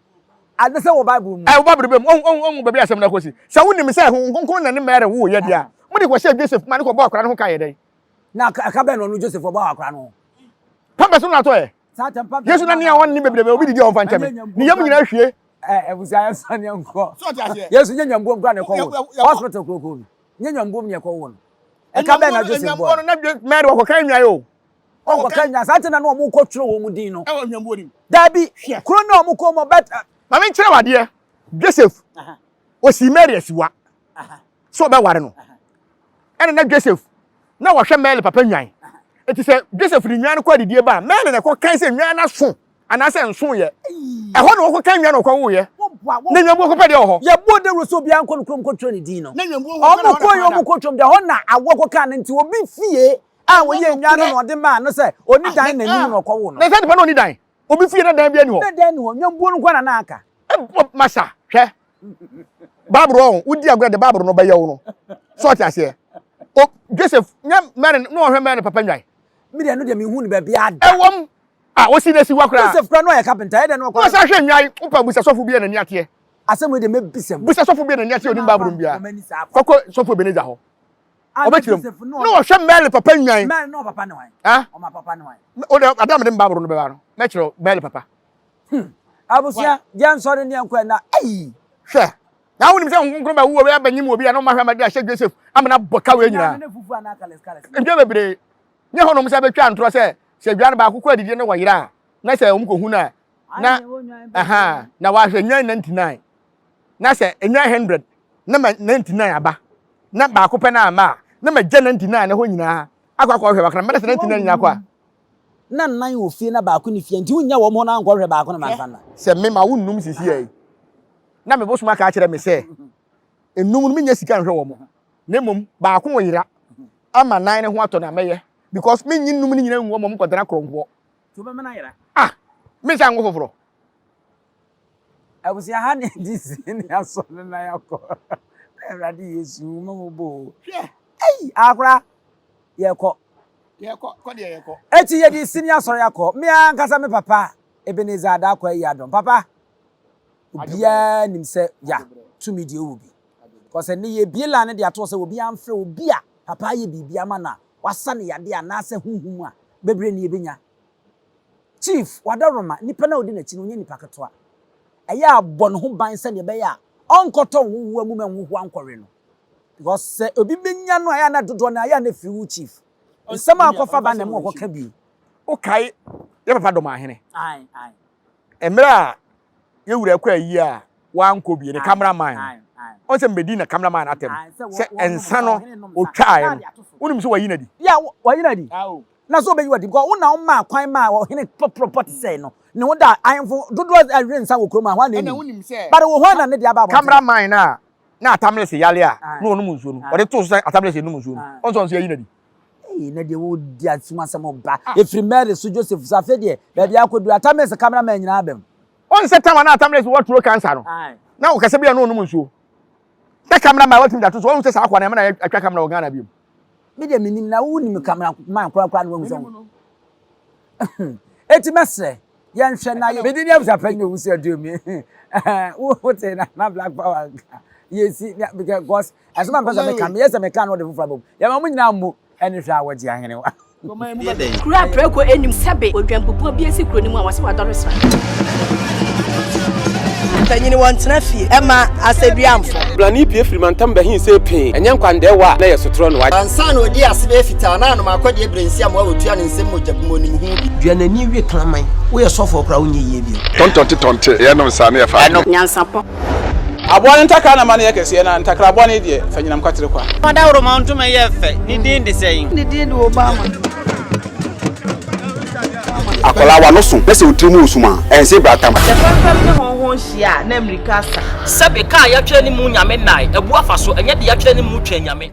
S5: Ade sɛ wɔ Bible mu.
S4: Ɛwɔ Bible bɛ mu. Ɔhu, ɔhu, ɔhu baabi a asɛm no akɔsi. Sɛ wonim sɛ Honhom Kronkron na ne Mary woeɛ deɛ a, mode kɔhyɛɛ Joseph ma no kɔbɔɔ akwadaa no ho ka yɛ dɛn?
S5: Na ɛka bɛn na ɔno Joseph ɔbɔɔ akwadaa no ho?
S4: Pampers no na atɔɛ.
S5: Saa tɛm pampers
S4: Yesu na nea ɔnne bebrebe obi didi a ɔmfa nkyɛ me. Ne yam nyinaa hwie.
S5: Ɛ abusua yɛn sɔ ne nkɔ. Yesu nyɛ nyambuom kura na ɛkɔ wo. Hospital kurokuro no. Nyɛ nyambuom na ɛkɔ wo no. Ɛka bɛn na Joseph bɔɔ?
S4: No na Mary wɔkɔka nnwan o.
S5: Wɔkɔka nnwan saa nti na na wɔn kɔ twerɛ wɔn mu din no.
S4: Ɛwɔ nnwambuo nim.
S5: Dabi kuro na wɔn kɔ mu but.
S4: Maame nkyerɛ wo adeɛ Joseph osii Mary asiwa sɛ ɔbɛware no ɛna na Joseph na wɔhwɛ Mary papa nnwan eti sɛ Joseph de nnwan no kɔ adidie ba a Mary na ɛkɔ kan sɛ nnwan no aso anaasɛ nso yɛ ɛhɔ na wɔkɔ kan nnwan na ɔkɔ woyɛ na nnwambuo kɔpɛ deɛ wɔ hɔ.
S5: Yɛbɔ dawuro sɛ obiara nkɔ ne kurom kɔtwerɛ ne din no. Wɔn kɔ yɛ wɔn kɔtwerɛ deɛ ɛhɔ na awɔ kɔkaa no nti obi fie a wɔyɛ nnwan no na ɔde maa no sɛ ɔni dan na anim na ɔkɔwoo no.
S4: Na sɛ nipa na ɔni dan obi fie na dan bi ani hɔ.
S5: Na dan ni hɔ nnwambuo no nko na na aka.
S4: Masa hwɛ Bible ɔn wodi agorɔ de Bible no bɛyɛ wo no so ɔte aseɛ o Joseph nyɛ Mary na ɔhwɛ Mary papa nnwan.
S5: Mi deɛ no deɛ mi hu no baabi ada.
S4: Ɛwɔm a osi na si wa koraa.
S5: Joseph koraa na ɔyɛ carpenter ɛdɛ na ɔkɔ.
S4: Ɔsan hwɛ nnwan wopa busa sɔfo bi a n'ani ateɛ.
S5: Asɛm yi deɛ mɛbisa mu.
S4: Busa sɔfo bi a n'ani ateɛ onim Bible mu biara. Kɔkɔ sɔfo Ebenezer hɔ. Ɔbɛkyerɛ mu. Na ɔhwɛ Mary papa nnwan.
S5: Mary na ɔpapa ne hwan?
S4: Ah?
S5: Ɔma papa ne hwan?
S4: O de ada mede Bible no bɛba no. Mɛkyerɛ Mary papa.
S5: Hmm. Abusua, yɛn nsɔre ne yɛn kɔ na ayi.
S4: Hwɛ. Na wonim sɛ Honhom Kronkron bɛwo wɔ abɛnyim wɔ bi a na ɔma hwɛ ama de ahyɛ Joseph ama no abɔ ka wei nyinaa. Mpɛn bebree, nyɛ hɔ na wɔn nsa bɛtwa ntorɔ sɛ sɛ dwa no baako kɔ adidie na wɔyera a, na sɛ wɔn kɔhu no a, na aha, na wɔahwɛ nwan 99, na sɛ nwan 100 na ma 99 aba, na baako pɛ na ama a, na magya 99 no hɔ nyinaa akɔ akɔhwɛ bakora, mɛda sɛ 99 nyinaa kɔ a.
S5: Na nnan wɔ fie na baako ne fie nti wonnya wɔn hɔ na ankɔhwɛ baako no mansa nna.
S4: Sɛ me ma wo nnum sisi yi, na me bosom aka akyerɛ me sɛ nnum no mennya sika nhwɛ wɔn, na mmom baako wɔ yera ama nan no ho atɔ no a mɛyɛ because menyi nnum no nyinaa ngu wɔn nkɔtena korɔnkoɔ. Ah, mensa ngo foforɔ.
S5: Abusua ha ne di si ne asɔ ne nan akɔ. Awurade Yesu ma mo bo. Ei, akora yɛkɔ.
S4: Yɛkɔ, kɔ deɛ yɛkɔ.
S5: Eti yɛde si ne asɔre akɔ. Me ankasa me papa Ebenezer Adakɔ ayi adɔm. Papa, obiara nim sɛ ya tumi deɛ ɔwɔ bi. Kɔsɛ ne yɛbie line no de ato hɔ sɛ obiara mfrɛ obi a papa ayɛ biribi ama no a wasa no yadeɛ anaasɛ honhom a bebree ne yɛbɛnya. Chief, Wadaroma, nipa no a ɔdi n'akyi no ɔnyɛ nipa ketewa. Ɛyɛ a bɔ ne ho ban sɛdeɛ ɛbɛyɛ a ɔnkɔtɔ nhohoa mu ma nhohoa nkɔwe no. Because sɛ obi bɛnya no a ɛyɛ a na dodoɔ no ɛyɛ a na ɛfiri wo chief. Nsɛm a akɔfa ba na ɛma ɔkɔka bi.
S4: Wokae yɛ papa Dɔmahene? Mmerɛ a yɛ wura kɔ ayie a wankɔ bie ne camera man no. Ɔn sɛ mbɛdi na camera man atɛm sɛ nsa no otwaeɛ no wonim sɛ wayi no adi.
S5: Yeah, wayi no adi. Na sɛ ɔbɛyi wadi because wo na womaa kwan maa ɔhene pɔprɔpɔ te sɛɛ no ne ho da ahemfo dodoɔ ɛwe nsa wɔ kurom a hwan na ɛnim but wo hwan na ne deɛ aba abɔnten.
S4: Camera man no a na Atamlese yare a na ɔnom nsuo no ɔde too so sɛ Atamlese nom nsuo no ɔn sɛ ɔno nso yɛayi no adi.
S5: Eii na deɛ wodi asum asɛm ba ɛfiri Mary so Joseph so afei deɛ baabi akɔduru Atamlese camera man nyinaa aba mu.
S4: Ɔn sɛ tam a na Atamlese wɔ throat cancer no na ɔkasa bi a na ɔnom nsuo sɛ camera man watumi de ato so wahu sɛ saa akoa no ɛma na yɛatwa camera wɔ Ghana biom.
S5: Me deɛ menim na wo nim camera man koraa koraa na wahu sɛ wo eti mɛsrɛ yɛnhwɛ na yɛ mede ne abusuapanyin owu sɛ aduo mi wo te na na black power nka yɛsi because ɛsɛ ma mpɛ sɛ meka meyɛ sɛ meka na ɔde foforɔ abom yɛma mo nyinaa mmo ɛne hwɛ a wɔgye ahene wa
S6: Kuro a prako nnim sɛbe odwanbubuo bi asi kuro no mu a wɔse wadɔre sra.
S7: Mpanyin wɔntena fie ɛma asɛduamfo.
S8: Blani pue firi mantam bɛhe see pee, ɛnyɛ nkwandɛɛwa a na ɛyɛ sotorɔ no wa.
S9: Ansa na odii ase bɛyɛ fitaa na anom akɔdeɛ berɛ nsiamoa a ɔtua ne nsam mogya gu mu ɔnim ho bi.
S10: Dua n'ani we kraman. Woyɛ sɔfoɔ koraa wonyɛ yie bio.
S11: Tɔntɔnte tɔnte yɛnom saa ne yɛfa adeɛ.
S6: Nyansapɔ.
S12: Aboa no ntakra na ma no yɛ kɛseɛ, na ntakra bɔne deɛ, fa nyinam kwatere kwa.
S13: Ɔdawuroma ntoma yɛ fɛ, ne din de sɛn?
S14: Ne din de Obama.
S15: Akwadaa w'ano so na sɛ wo tiri mu resum a, ɛnse bratam.
S16: Sɛ fɛmfɛm ne hɔnhɔn hyia a, na mmirika asa.
S17: Sɛbe, ka a yɛatwerɛ ne mu Nyame nnae, abu afa so, ɛnyɛ deɛ yɛatwerɛ ne mu Twɛn Nyame.